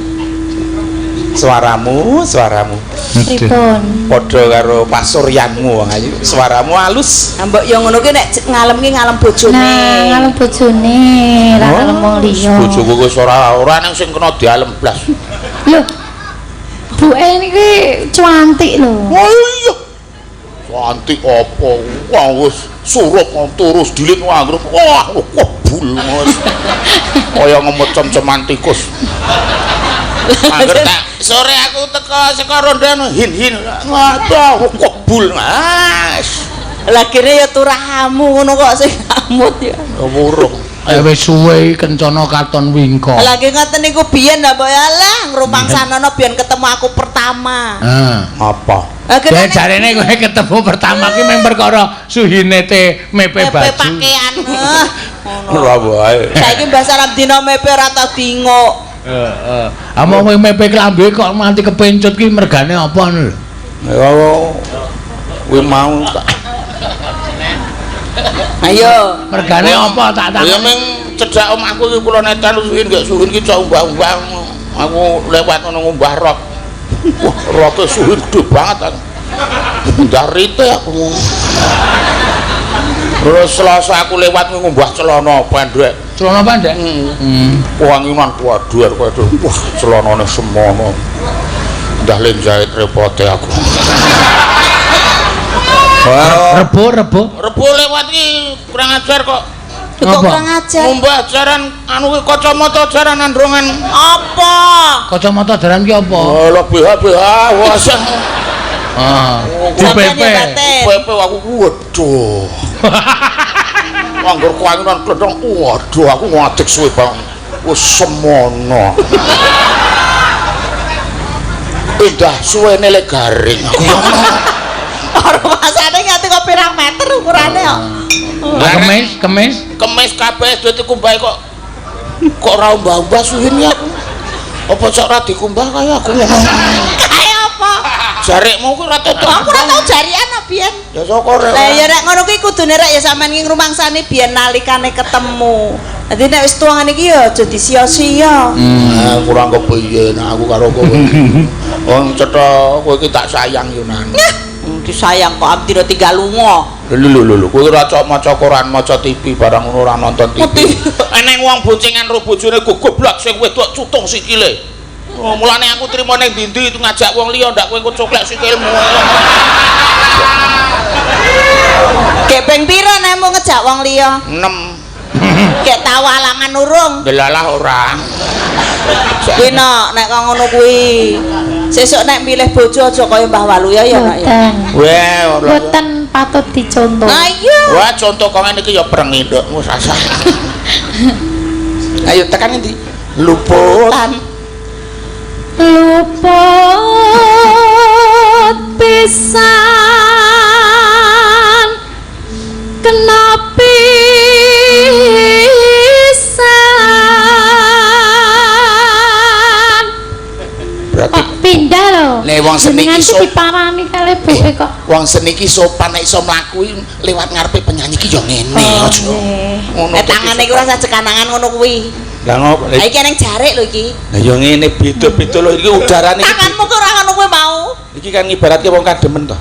Suaramu, suaramu. Pripun? Padha karo pasuryanmu wong ayu. Suaramu halus. Ha mbok yo ngono ki nek ngalem ki ngalem bojone. Nah, ngalem bojone, ra ngalem wong liya. Bojoku wis ora nang sing kena dialem blas. Lho. Buke niki cuantik lho. Oh iya. Cantik apa? Wah wis surup terus dilit wah wah kebul wis. Kaya ngemecem-ceman tikus. Angger tak sore aku teko saka rondane hin-hin. Waduh kebul. Mas. Lah kene ya turahamu ngono kok sing amut ya. Wurung. Wis suwe kencana katon wingko. Lah nggih ngoten niku biyen lha mbok ya lah ngrumangsanono biyen ketemu aku pertama. Heeh. Apa? Ya jarene kowe ketemu pertama ki mung perkara suhine te mepe baju. Mepe pakaian. Ngono. Ora wae. Saiki Mbah Salam dina mepe ora tau dinguk. Heeh. Ah mong mepe klambi kok nganti kepencut ki mergane apa ngono lho. Ya kuwi mau tak. Ayo, mergane apa tak takon. Ya ming cedhak omahku iki kula netan suhin gak suhin ki cok umbah-umbah. Aku lewat ngono ngumbah rok. Wah, roke suhin gede banget aku. Ndah rite aku. Terus Selasa aku lewat ngumbah celana pendek. Celana pendek? Heeh. Wanginan kuwaduar kuwaduar. Wah, celanane semono. Ndah le jahit repote aku. Rebo Rebo lewat iki kurang ajar kok. Kok kurang ajar? Ngumbah jaran anu ki kacamata jaran androngan. Apa? Kacamata jaran ki apa? Lho BH-BH wah. Ah, di PP. PP aku waduh. Angger kuanginan klethong waduh aku ngadeg suwe banget. Wis semono. Indah suwene le garing aku. Ora masane nganti kok pirang meter ukurane kok. Lah kemis, kemis kabeh duit dikumbah kok. Kok ora umbah-umbah suhin ya aku. Apa cok ora dikumbah kaya aku ngono. Kaya apa? Jarikmu ku ora tutuk. Aku ora tau jarikan kok biyen. Ya syukur. Lah ya rek ngono kuwi kudune rek ya sampean ki ngrumangsani biyen nalikane ketemu. Dadi nek wis tuangan iki ya aja disia-sia. Kurang kepiye nek aku karo kowe. Wong cetha kowe iki tak sayang yo nan. Disayang kok abdi tinggal lunga. Lho lho lho, kowe ora cok maca koran, maca TV barang ngono ora nonton TV. Eneng wong boncengan ro bojone goblok sing wedok cutung sikile. Oh, mulane aku trimo ning ndi-ndi ngajak wong liya ndak kowe engko coklek sikilmu. Gek ping pira nek mau ngejak wong liya? 6. Gek tau alangan urung. Delalah ora. Kuwi nok nek kok ngono kuwi. Sesuk nek milih bojo aja kaya Mbah Waluya ya nak ya. Mboten. Weh, ora. Mboten patut dicontoh. Nah iya. Wah, contoh kok ngene iki ya prengi nduk wis rasah. Ayo tekan ngendi? Luput. Tan. Luput pisan kena pisan. Berarti Kok pindah lho. Nek wong seni Jenengan ki ki diparani kali buke kok. Wong seni ki sopan nek iso mlaku liwat ngarepe penyanyi ki ya ngene aja. Ngono. Nek tangane iku ora usah cekanangan ngono kuwi. Lah ngopo? Lah iki eneng jarik lho iki. Lah ya ngene beda-beda lho iki udarane iki. Tanganmu kok ora ngono kuwi mau. Iki kan ibaratke wong kademen to.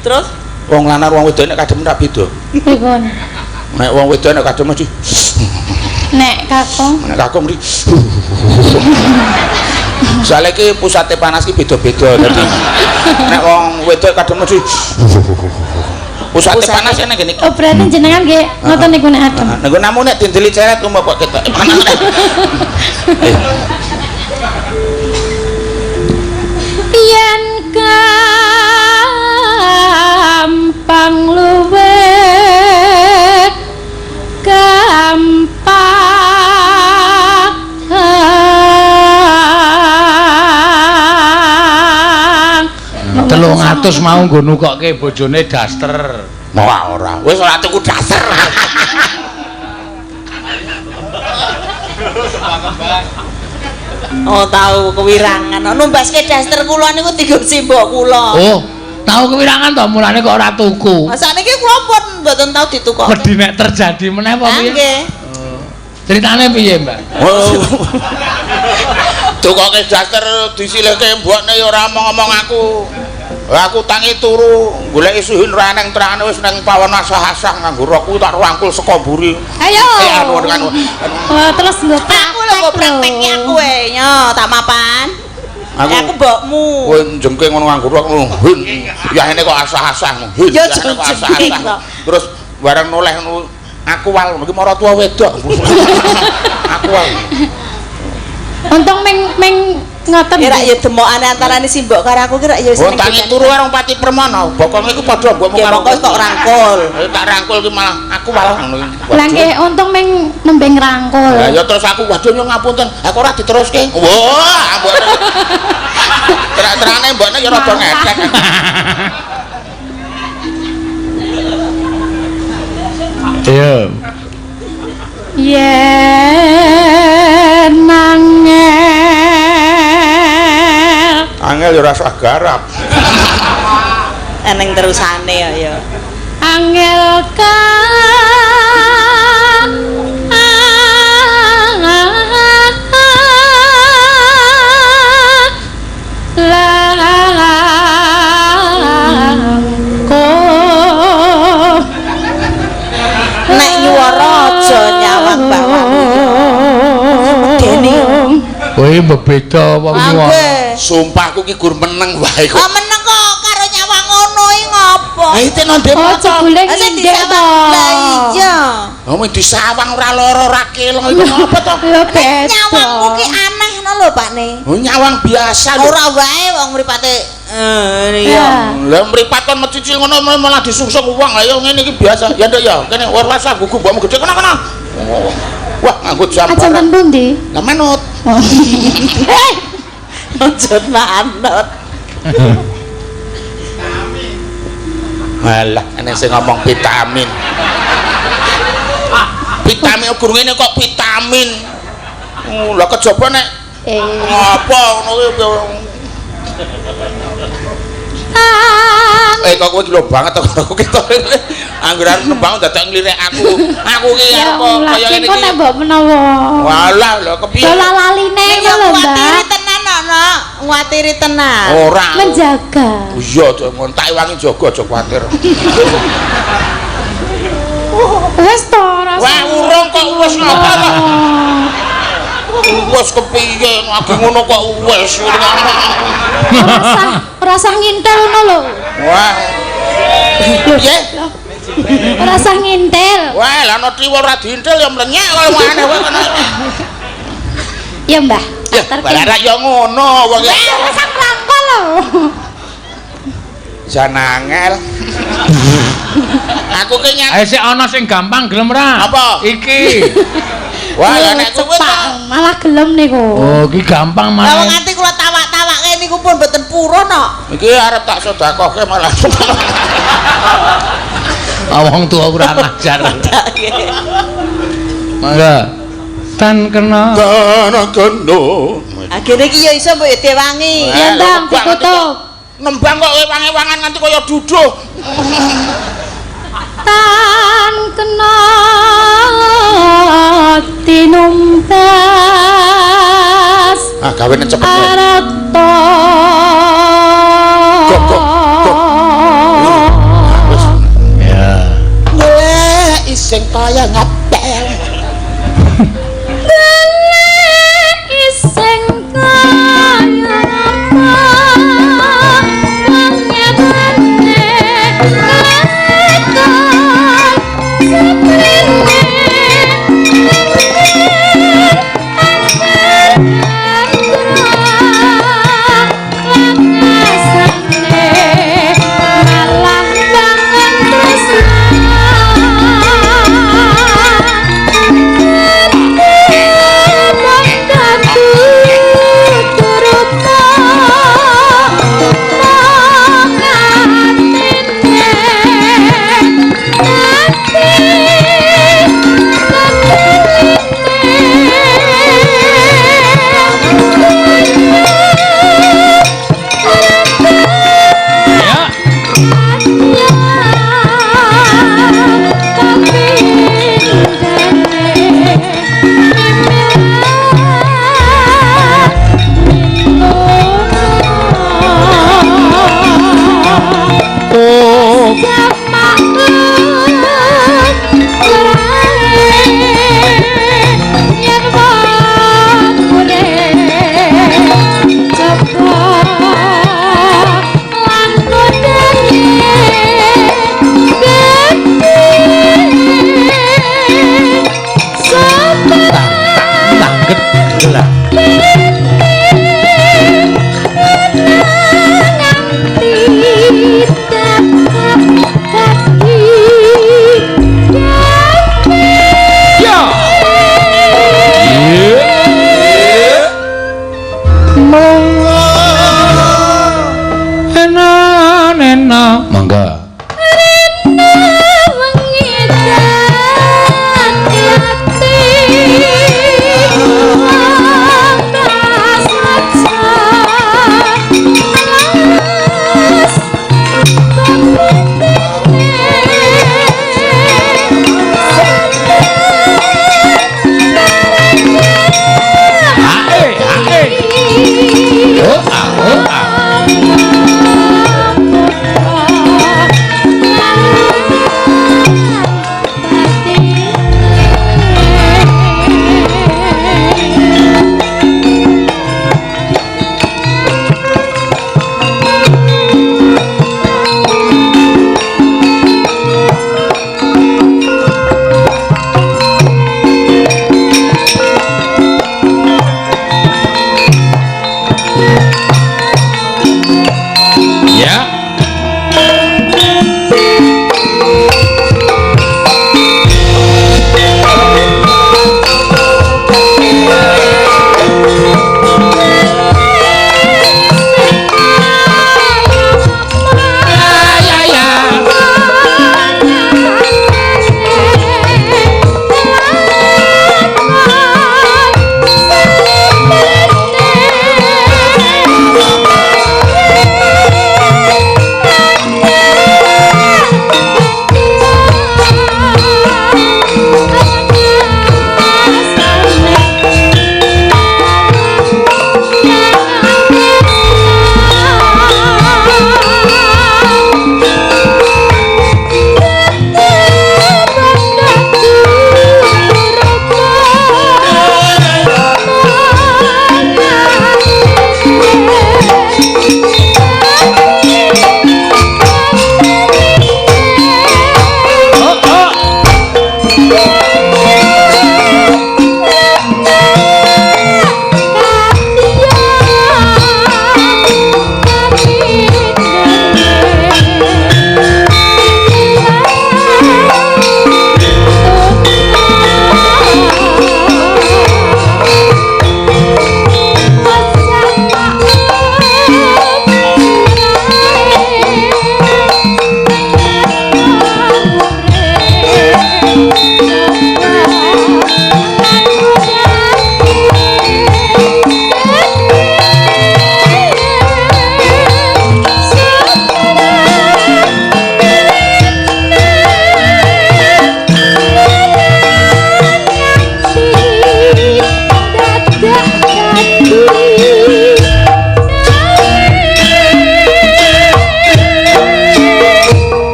Terus Wong lanang wong wedok nek kademen ra beda. Pripun? Nek wong wedok nek kademen mesti Nek kakung nek kakung mesti. Soale iki pusate panas ki beda-beda dadi nek wong wedok kademen mesti pusate panas nek ngene iki. Oh berarti jenengan nggih ngoten niku nek adem. Nek namu nek dindeli ceret umum kok ketok. Yen gampang luwe gampang. 300 mau nggo nukokke bojone daster. Wah ora. Wis ora tuku daster. Oh tau kewirangan. Numbaske daster kula niku dienggo simbok kula. Oh, tau kewirangan to mulane kok ora tuku. Sakniki kula pun mboten tau ditukokke. Wedi nek terjadi meneh apa piye? Nggih. Ceritane piye, Mbak? Oh. Tukoke daster disilihke mbokne ya ora omong-omong aku. Aku tangi turu goleki suhin ora nang terane wis nang pawon asah-asah nganggo rokku tak rangkul saka mburi. Ayo. Anu anu. Wah, terus nggo Aku lho mbok praktekke aku e. Nyo, tak mapan. Aku mbokmu. Kowe njengke ngono nganggo rok ngono. Hin. Ya ngene kok asah-asah. Hin. Ya Ya ngene kok jengking asah-asah. kok. Terus bareng noleh ngono aku wal iki maratuwa wedok. Aku wal. Untung ming ngoten. Ya rak ya demokane antarane simbok karo aku ki rak ya wis Oh tangi turu karo Pati Permana. Bokong iku padha mbokmu Ya karo. mongko kok rangkul. Tak rangkul ki malah aku wal ngono. Lah nggih untung ming nembe ngrangkul. Lah ya terus aku waduh nyung ngapunten. Aku ora diteruske. Wah, mbok. Terang-terangane mbokne ya rada ngecek. Iya. Yen angel. Angel ya ora usah garap. Eneng terusane ya ya. Angel ka langkung. Nek nyuwara aja nyawang Mbah Waluyo. Medeni. Kowe bebeda wong nyuwara. Nggih. Sumpah aku ki gur meneng wae kok. Ah meneng kok karo nyawang ngono iki ngopo? Ha iki nang ndek Oh, jebule Lah sing ngindek to. disawang. Lah iya. Oh, mung disawang ora lara ora kelong iku ngopo to? Ya beda. Nyawangku ki aneh no lho Pak Ne. Oh, nyawang biasa lho. Ora wae wong mripate iya. Ya. Lah mripat kon mecicil ngono malah disungsung wong. Lah ya ngene iki biasa. Ya nduk ya, kene ora usah gugu mbokmu gedhe kena kena. Wah, nganggo jam. Aja ten pundi? Lah manut. Eh, Aja manut. Alah, ene sing ngomong vitamin. Vitamin guru ngene kok vitamin. Oh, lah kejaba nek ngapa ngono kuwi. Eh kok kowe iki lho banget to karo kita. Angger arep nembang dadak nglirik aku. Aku ki Ya arep Allah, kaya ngene kok iki. nek mbok menawa. Walah lho kepiye? Dola laline Nek ngono lho, nguwatiri Mbak. tenan no, nguwatiri tenan. Ora. Menjaga. Iya, tak iwangi jaga aja kuwatir. Wis to ora. Wah, urung kok wis ngapa to? Wis kepiye lagi ngono kok wis. Ora usah ngintel ngono lho. Wah. Piye? Ora usah ngintil. Wah, lah ana tiwul ora diintil ya mlenyek kaya aneh wae kono. Ya, Mbah. Ya, barak ya ngono wong ya. Ora usah ngrangkul lho. Jan angel. Aku ki nyang. Ayo sik ana sing gampang gelem ra? Apa? Iki. Wah, lah nek kuwi malah gelem niku. Oh, iki gampang Lah wong malah. nganti kula tawak-tawake niku pun mboten purun kok. Iki arep tak sedekahke malah. Wong tuwa kurang ajar. Mangga. Tan kena. Tan kena. Akhire iki ya iso mbok dewangi. Ya ndang ditutup. Nembang kok ewang-ewangan nganti kaya duduh. Tan kena tinumpas. Ah, gawene cepet. Arata. Gok gok gok. Wis. Ya. Golek ising kaya ngapel. Golek ising kaya apa. Wong nyatane lakon seprene malah bangun tresna.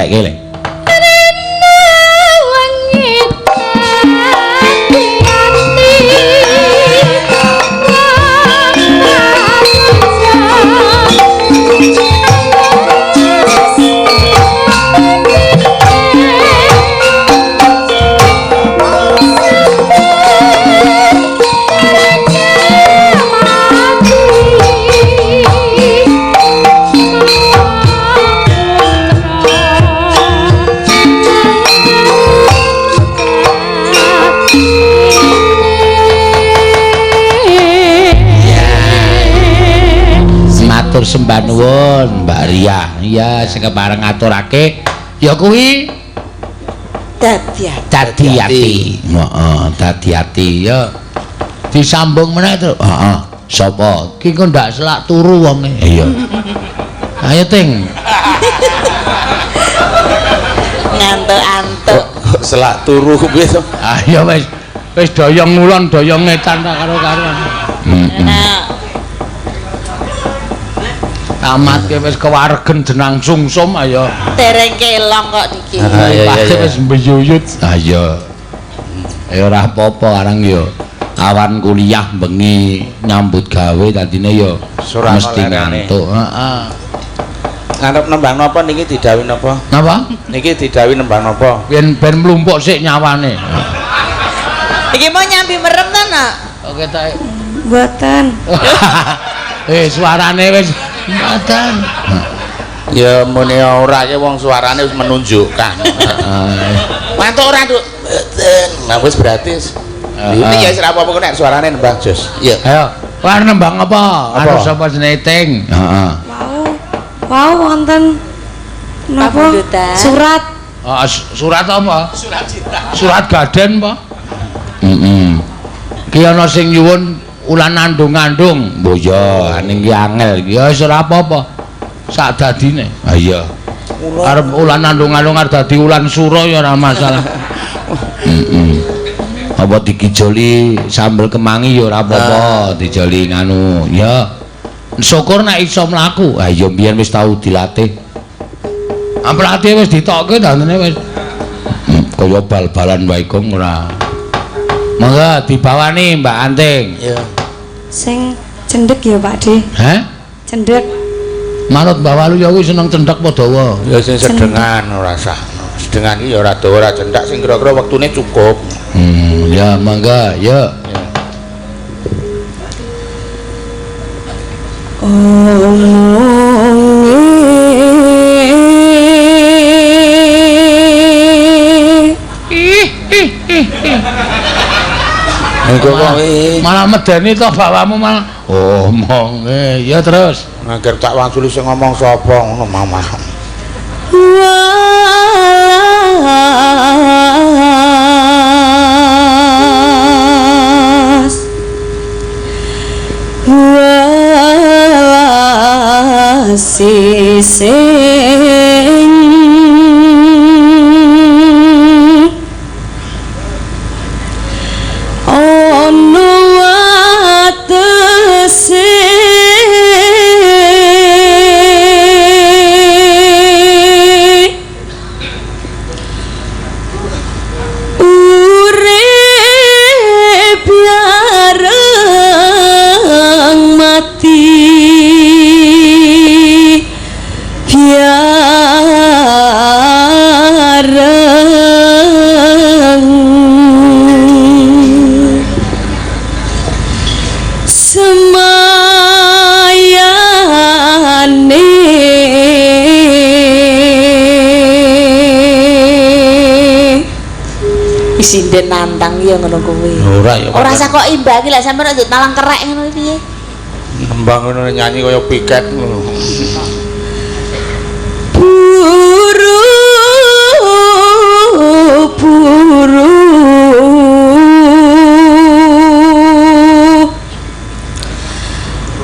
Gatekke le. Matur sembah nuwun Mbak Ria. Iya, sing kepareng ngaturake ya kuwi dadi dadi ati. Heeh, dadi ati ya. Disambung meneh to. Heeh. Sapa? Ki kok ndak selak turu wonge. Iya. Ayo Ting. Ngantuk-antuk. Selak turu piye to? Ayo wis. Wis doyong ngulon doyong ngetan ta karo-karuan. Heeh. Tamat ke wis kewaregen jenang sungsum ayo. Dereng kelong kok niki. Iya iya. Wis mbeyuyut. Ayo. Ya ora apa-apa arang ya. Awan kuliah bengi nyambut gawe dadine ya mesti ngantuk. Heeh. Ngarep nembang napa niki didhawuhi napa? Napa? Niki didhawuhi nembang napa? Yen ben mlumpuk sik nyawane. Iki mau nyambi merem ta, Nak? Oke ta. Mboten. Suarane wis mboten. Ya muni ora ki wong suarane wis menunjukkan. Mantuk ora, Nduk? Mboten. Nah wis berarti ini ya wis ora apa-apa nek suarane nembang jos. Iya. Ayo, war nembang apa? Anu sapa jenenge Ting? Heeh. Wau wonten napa? Surat. Heeh, surat apa? Surat cinta. Surat gaden apa? Heeh. Ki ana sing nyuwun ulan andung-andung. Mbok ya, ning ki angel iki. Ya wis ora apa-apa. Sak dadine. Ha iya. Arep ulan andung-andung arep dadi ulan sura ya ora masalah. Heeh. Apa dikijoli sambel kemangi ya ora apa-apa, dijoli nganu. Ya. Syukur nek iso mlaku. Ha iya mbiyen wis tau dilatih. Amplate wis ditokke dandene wis kaya bal-balan wae kong ora. Monggo dibawani Mbak Anting. Iya. Sing cendhek ya Pak De. Heh? Cendhek. Manut Mbak Walu ya kuwi seneng cendhek apa dawa? Ya sing sedengan ora sah. Sedengan iki ya ora dawa ora cendhek sing kira-kira wektune cukup. Ya monggo, ya. Malah medeni to bawamu malah omonge ya terus ngger tak wangsuli sing ngomong sapa ngono mamah. Welas sing ana watese urip bareng mati biareng semayane Isinden nantang ya ngono kuwi. Ora ya. Ora usah kok imbangi lek sampeyan nek talang kerek ngono piye. Nembang ngono nyanyi kaya piket ngono. Buru buru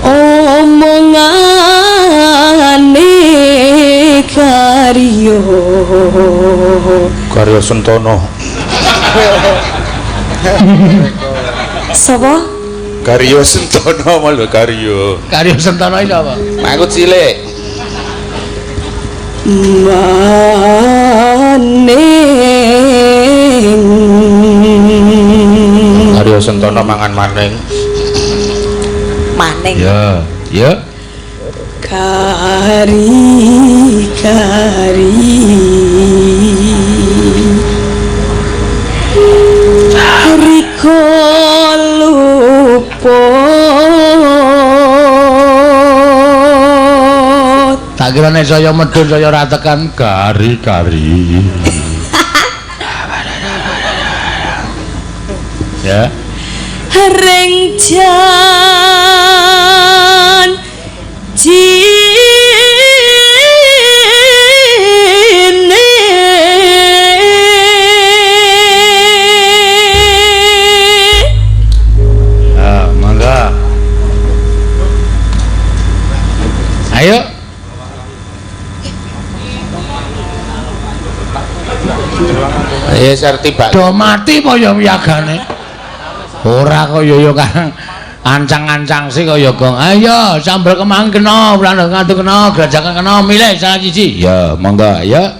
omongane karyo Karyo Sentono. Sapa? Karyo Sentono mau lho Karyo. Karyo Sentono iki apa? Aku cilik. Mas Ora mangan maning. Maning. Ya, ya. Kari kari Riko luput. Tak kira nek saya medhun saya ora tekan kari-kari. Ya. Ring jan jine Ah, mangga. Ayo. Ya serti bak. Do mati apa ya wiyagane? Ora kaya ya kang ancang-ancang sih kaya gong. Ayo sambel kemang kena, plandang ngantuk kena, grajagan kena, milih salah siji. Ya, monggo ayo.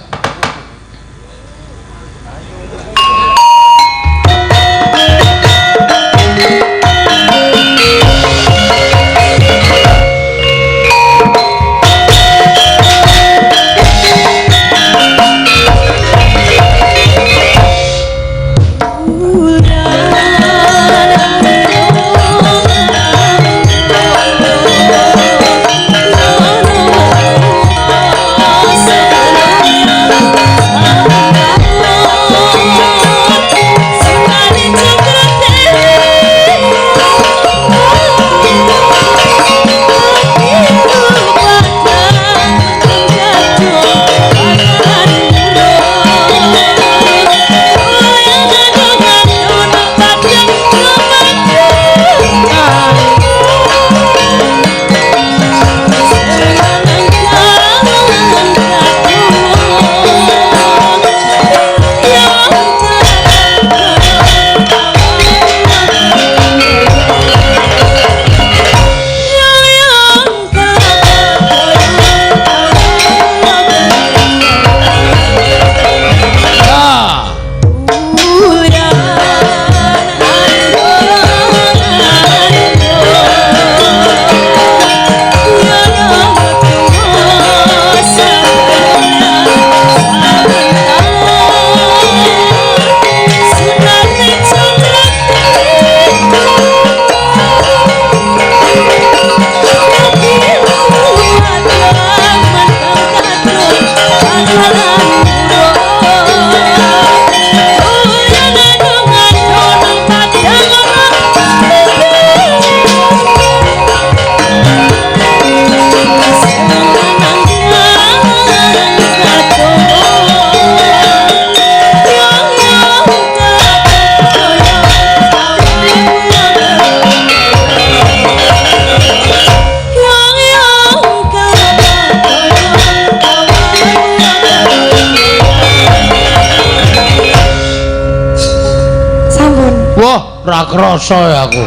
Wah, ra krasa ya aku.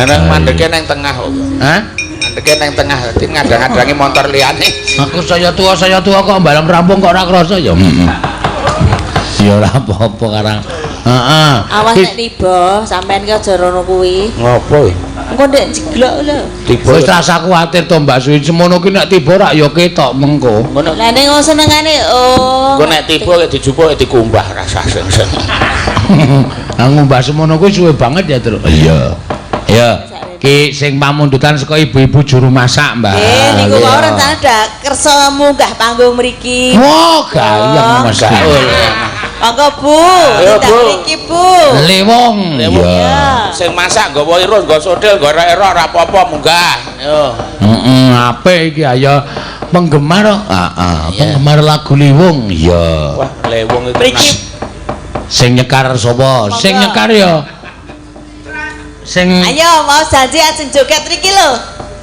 Nang mandeke nang tengah kok. Hah? Mandeke nang tengah dadi ngadang-adangi motor liyane. Aku saya tua kok mbalang rampung kok ora krasa ya. Ya ora apa-apa karang. Heeh. Awas nek tiba, sampean ki aja rono kuwi. Ngopo iki? Engko ndek jeglok lho. Tiba wis rasa kuwatir to Mbak Suwi, semono ki nek tiba rak ya ketok mengko. Ngono. Lah ning senengane oh. Engko nek tiba dijupuk dikumbah rasah sing. Lah ngumbah semono kuwi suwe banget ya, Truk. Iya. Ya. Ki sing pamundutan saka ibu-ibu juru masak, Mbak. Nggih, niku wae rencana dak kersa munggah panggung mriki. Wah, gayeng Mas. Monggo Bu, Ayo, Bu. mriki Bu. Lewong. Iya. Sing masak nggawa irus, nggawa sodel, nggawa erok ora apa-apa munggah. Yo. Heeh, apik iki ayo penggemar kok. Heeh, penggemar lagu Lewong. Iya. Wah, Lewong itu. Mriki sing nyekar sapa? Sing nyekar ya. Sing ayo mau janji ajeng joget mriki lho.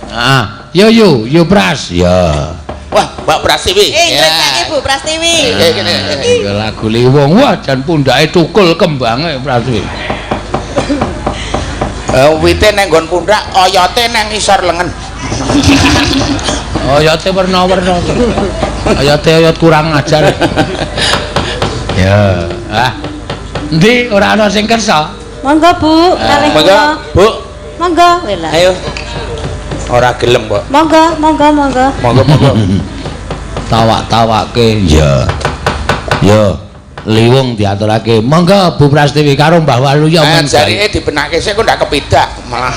Heeh. Yo yo, yo Pras. Ya. Wah, Mbak Prastiwi. Ngrejake Bu Prastiwi. Kene. Lagu Lewong. Wah, jan pundhake tukul kembange Prastiwi. Wite nang nggon pundak, oyote nang isor lengen. Oyote werna-werna. Oyote oyot kurang ajar. Ya. Ah. Endi ora ana sing kersa? Monggo Bu, kalih Monggo, Bu. Monggo, wela. Ayo. Ora gelem kok. Monggo, monggo, monggo. Monggo, monggo. Tawak-tawake. Ya. Ya, liwung diaturake. Monggo Bu Prastiwi karo Mbah Waluya men. Jarike dibenake sik kok ndak kepidak, malah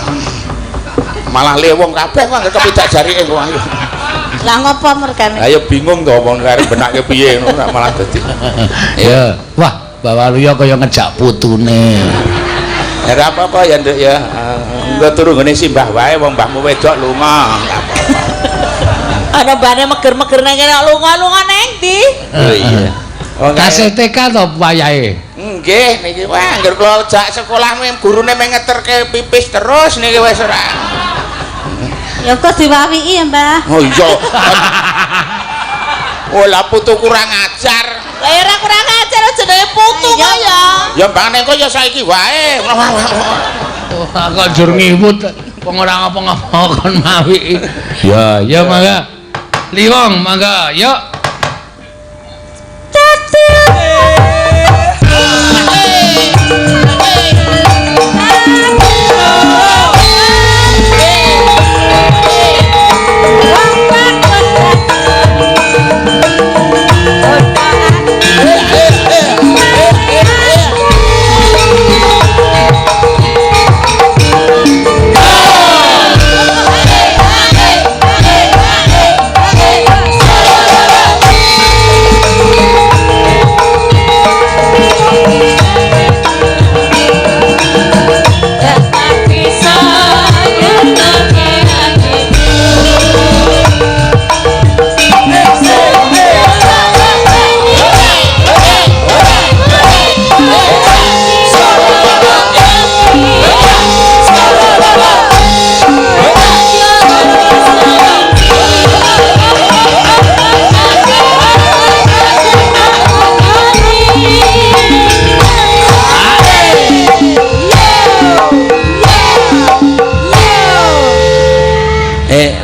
malah liwung kabeh kok anggere kepidak jarike kok ayo. Lah ngopo mergane? Ayo bingung to wong arep benake piye ngono malah dadi. Ya, wah, Mbah Waluya kaya ngejak putune. Ora apa-apa ya, Nduk ya. Engko turu nggone simbah wae wong mbahmu wedok lunga. Ana mbahne meger-meger nang kene lunga-lunga nang ndi? Oh iya. Kasih TK to wayahe? Nggih niki wah angger kula jak sekolah gurune meng ngeterke pipis terus niki wis ora. Ya kok diwawiki ya, Mbah. Oh iya. Oh lah putu kurang ajar. Lah ora kurang ajar jenenge putu kok ya. Ya mbane kok ya saiki wae. Wah kok njur ngiwut wong ora ngapa-ngapa kon mawiki. Ya, ya mangga. Liwong mangga, yuk.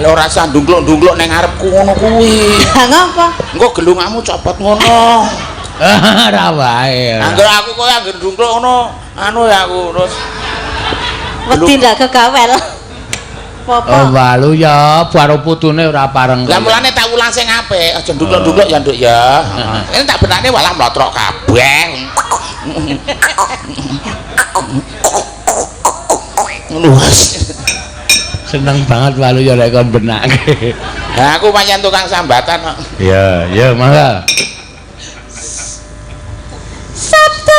Ora usah ndungkluk-ndungkluk ning ngarepku ngono kuwi. Lah ngopo? Engko gelungamu copot ngono. Ora wae. Angger aku kowe angger ndungkluk ngono, anu ya aku terus wedi ndak kegawel. Apa? Oh Waluya, karo putune ora pareng. Lah mulane tak ulang sing apik, aja ndungkluk-ndungkluk ya, Nduk ya. Ini tak benakne walah mlotrok kabeh. Ngono. Seneng banget Waluya lek kon benake. Lah aku pancen tukang sambatan kok. Iya, iya mangga. Sabtu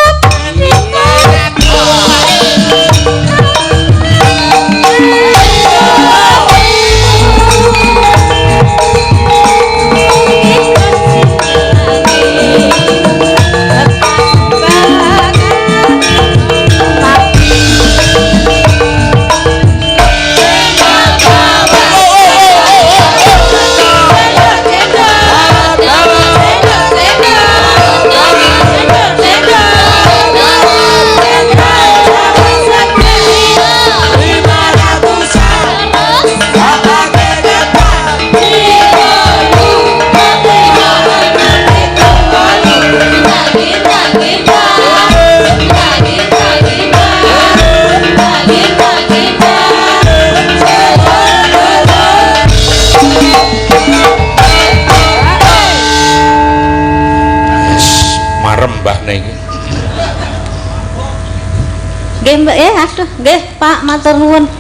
Nggih, Mbak, aduh, nggih, Pak, matur nuwun.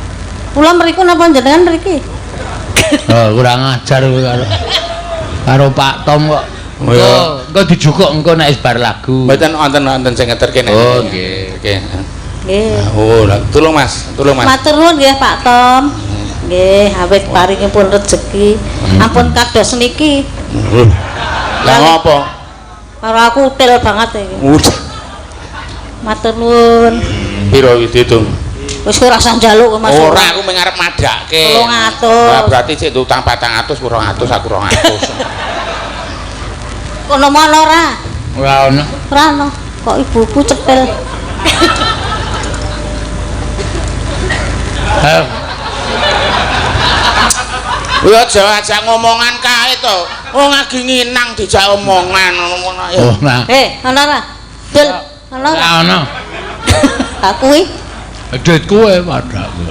Kula mriku napa jenengan mriki? Oh, kurang ajar kowe karo karo Pak Tom kok. Engko engko dijukuk engko nek wis bar lagu. Mboten wonten-wonten sing ngeterke nek. Oh, nggih. Nggih. Nggih. Oh, lah tulung Mas, tulung Mas. Matur nuwun nggih Pak Tom. Nggih, awit paringipun rejeki. Ampun kados niki. Lah ngopo? Karo aku util banget iki. Matur nuwun. Piro iki diitung? Wis ora usah njaluk Mas. Ora, aku mung arep madhake. 300. Lah berarti sik utang 400, 200 aku 200. Kono mono ora? Ora ono. Ora ono. Kok ibuku cetil. Kuwi aja aja ngomongan kae to. Wong lagi nginang dijak omongan ngono. Oh, nah. Ono ora? Dul, ono Ora ono. Aku iki. Duit kowe padhaku.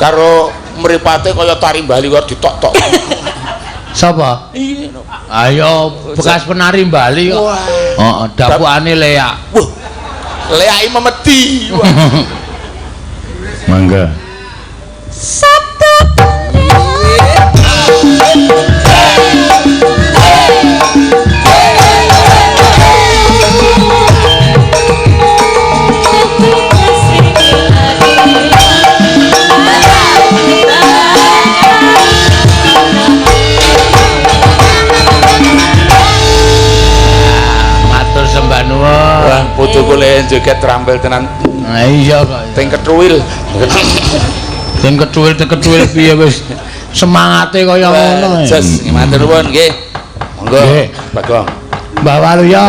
Karo mripate kaya tari Bali kok ditok-tok. Sapa? Iya. Ayo bekas penari Bali kok. Heeh, dapukane leak. Wah. Leake memedi. Mangga. Sabda Wah, putuku le joget trampil tenan. Nah iya kok. Ting ketruwil. Ting ketruwil piye wis semangate kaya ngono. Jos, matur nuwun nggih. Monggo, Bagong. Mbah Waluyo,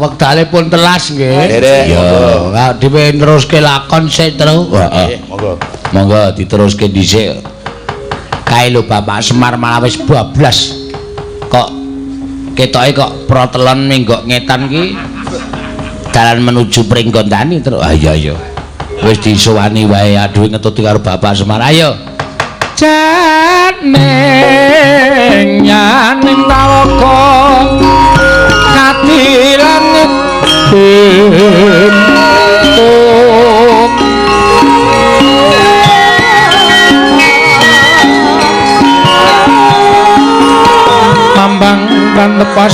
wektale pun telas nggih. Iya, kok dhewe neruske lakon sik terus. Heeh, monggo. Monggo diteruske dhisik. Kae lho Bapak Semar malah wis bablas. Kok ketoke kok protelon minggok ngetan ki dalan menuju Pringgondani terus. Ah iya iya. Wis disowani wae aduh ngetuti karo Bapak Semar. Ayo. Janing yaning tawaka kati langit bentuk mambang lan lepas.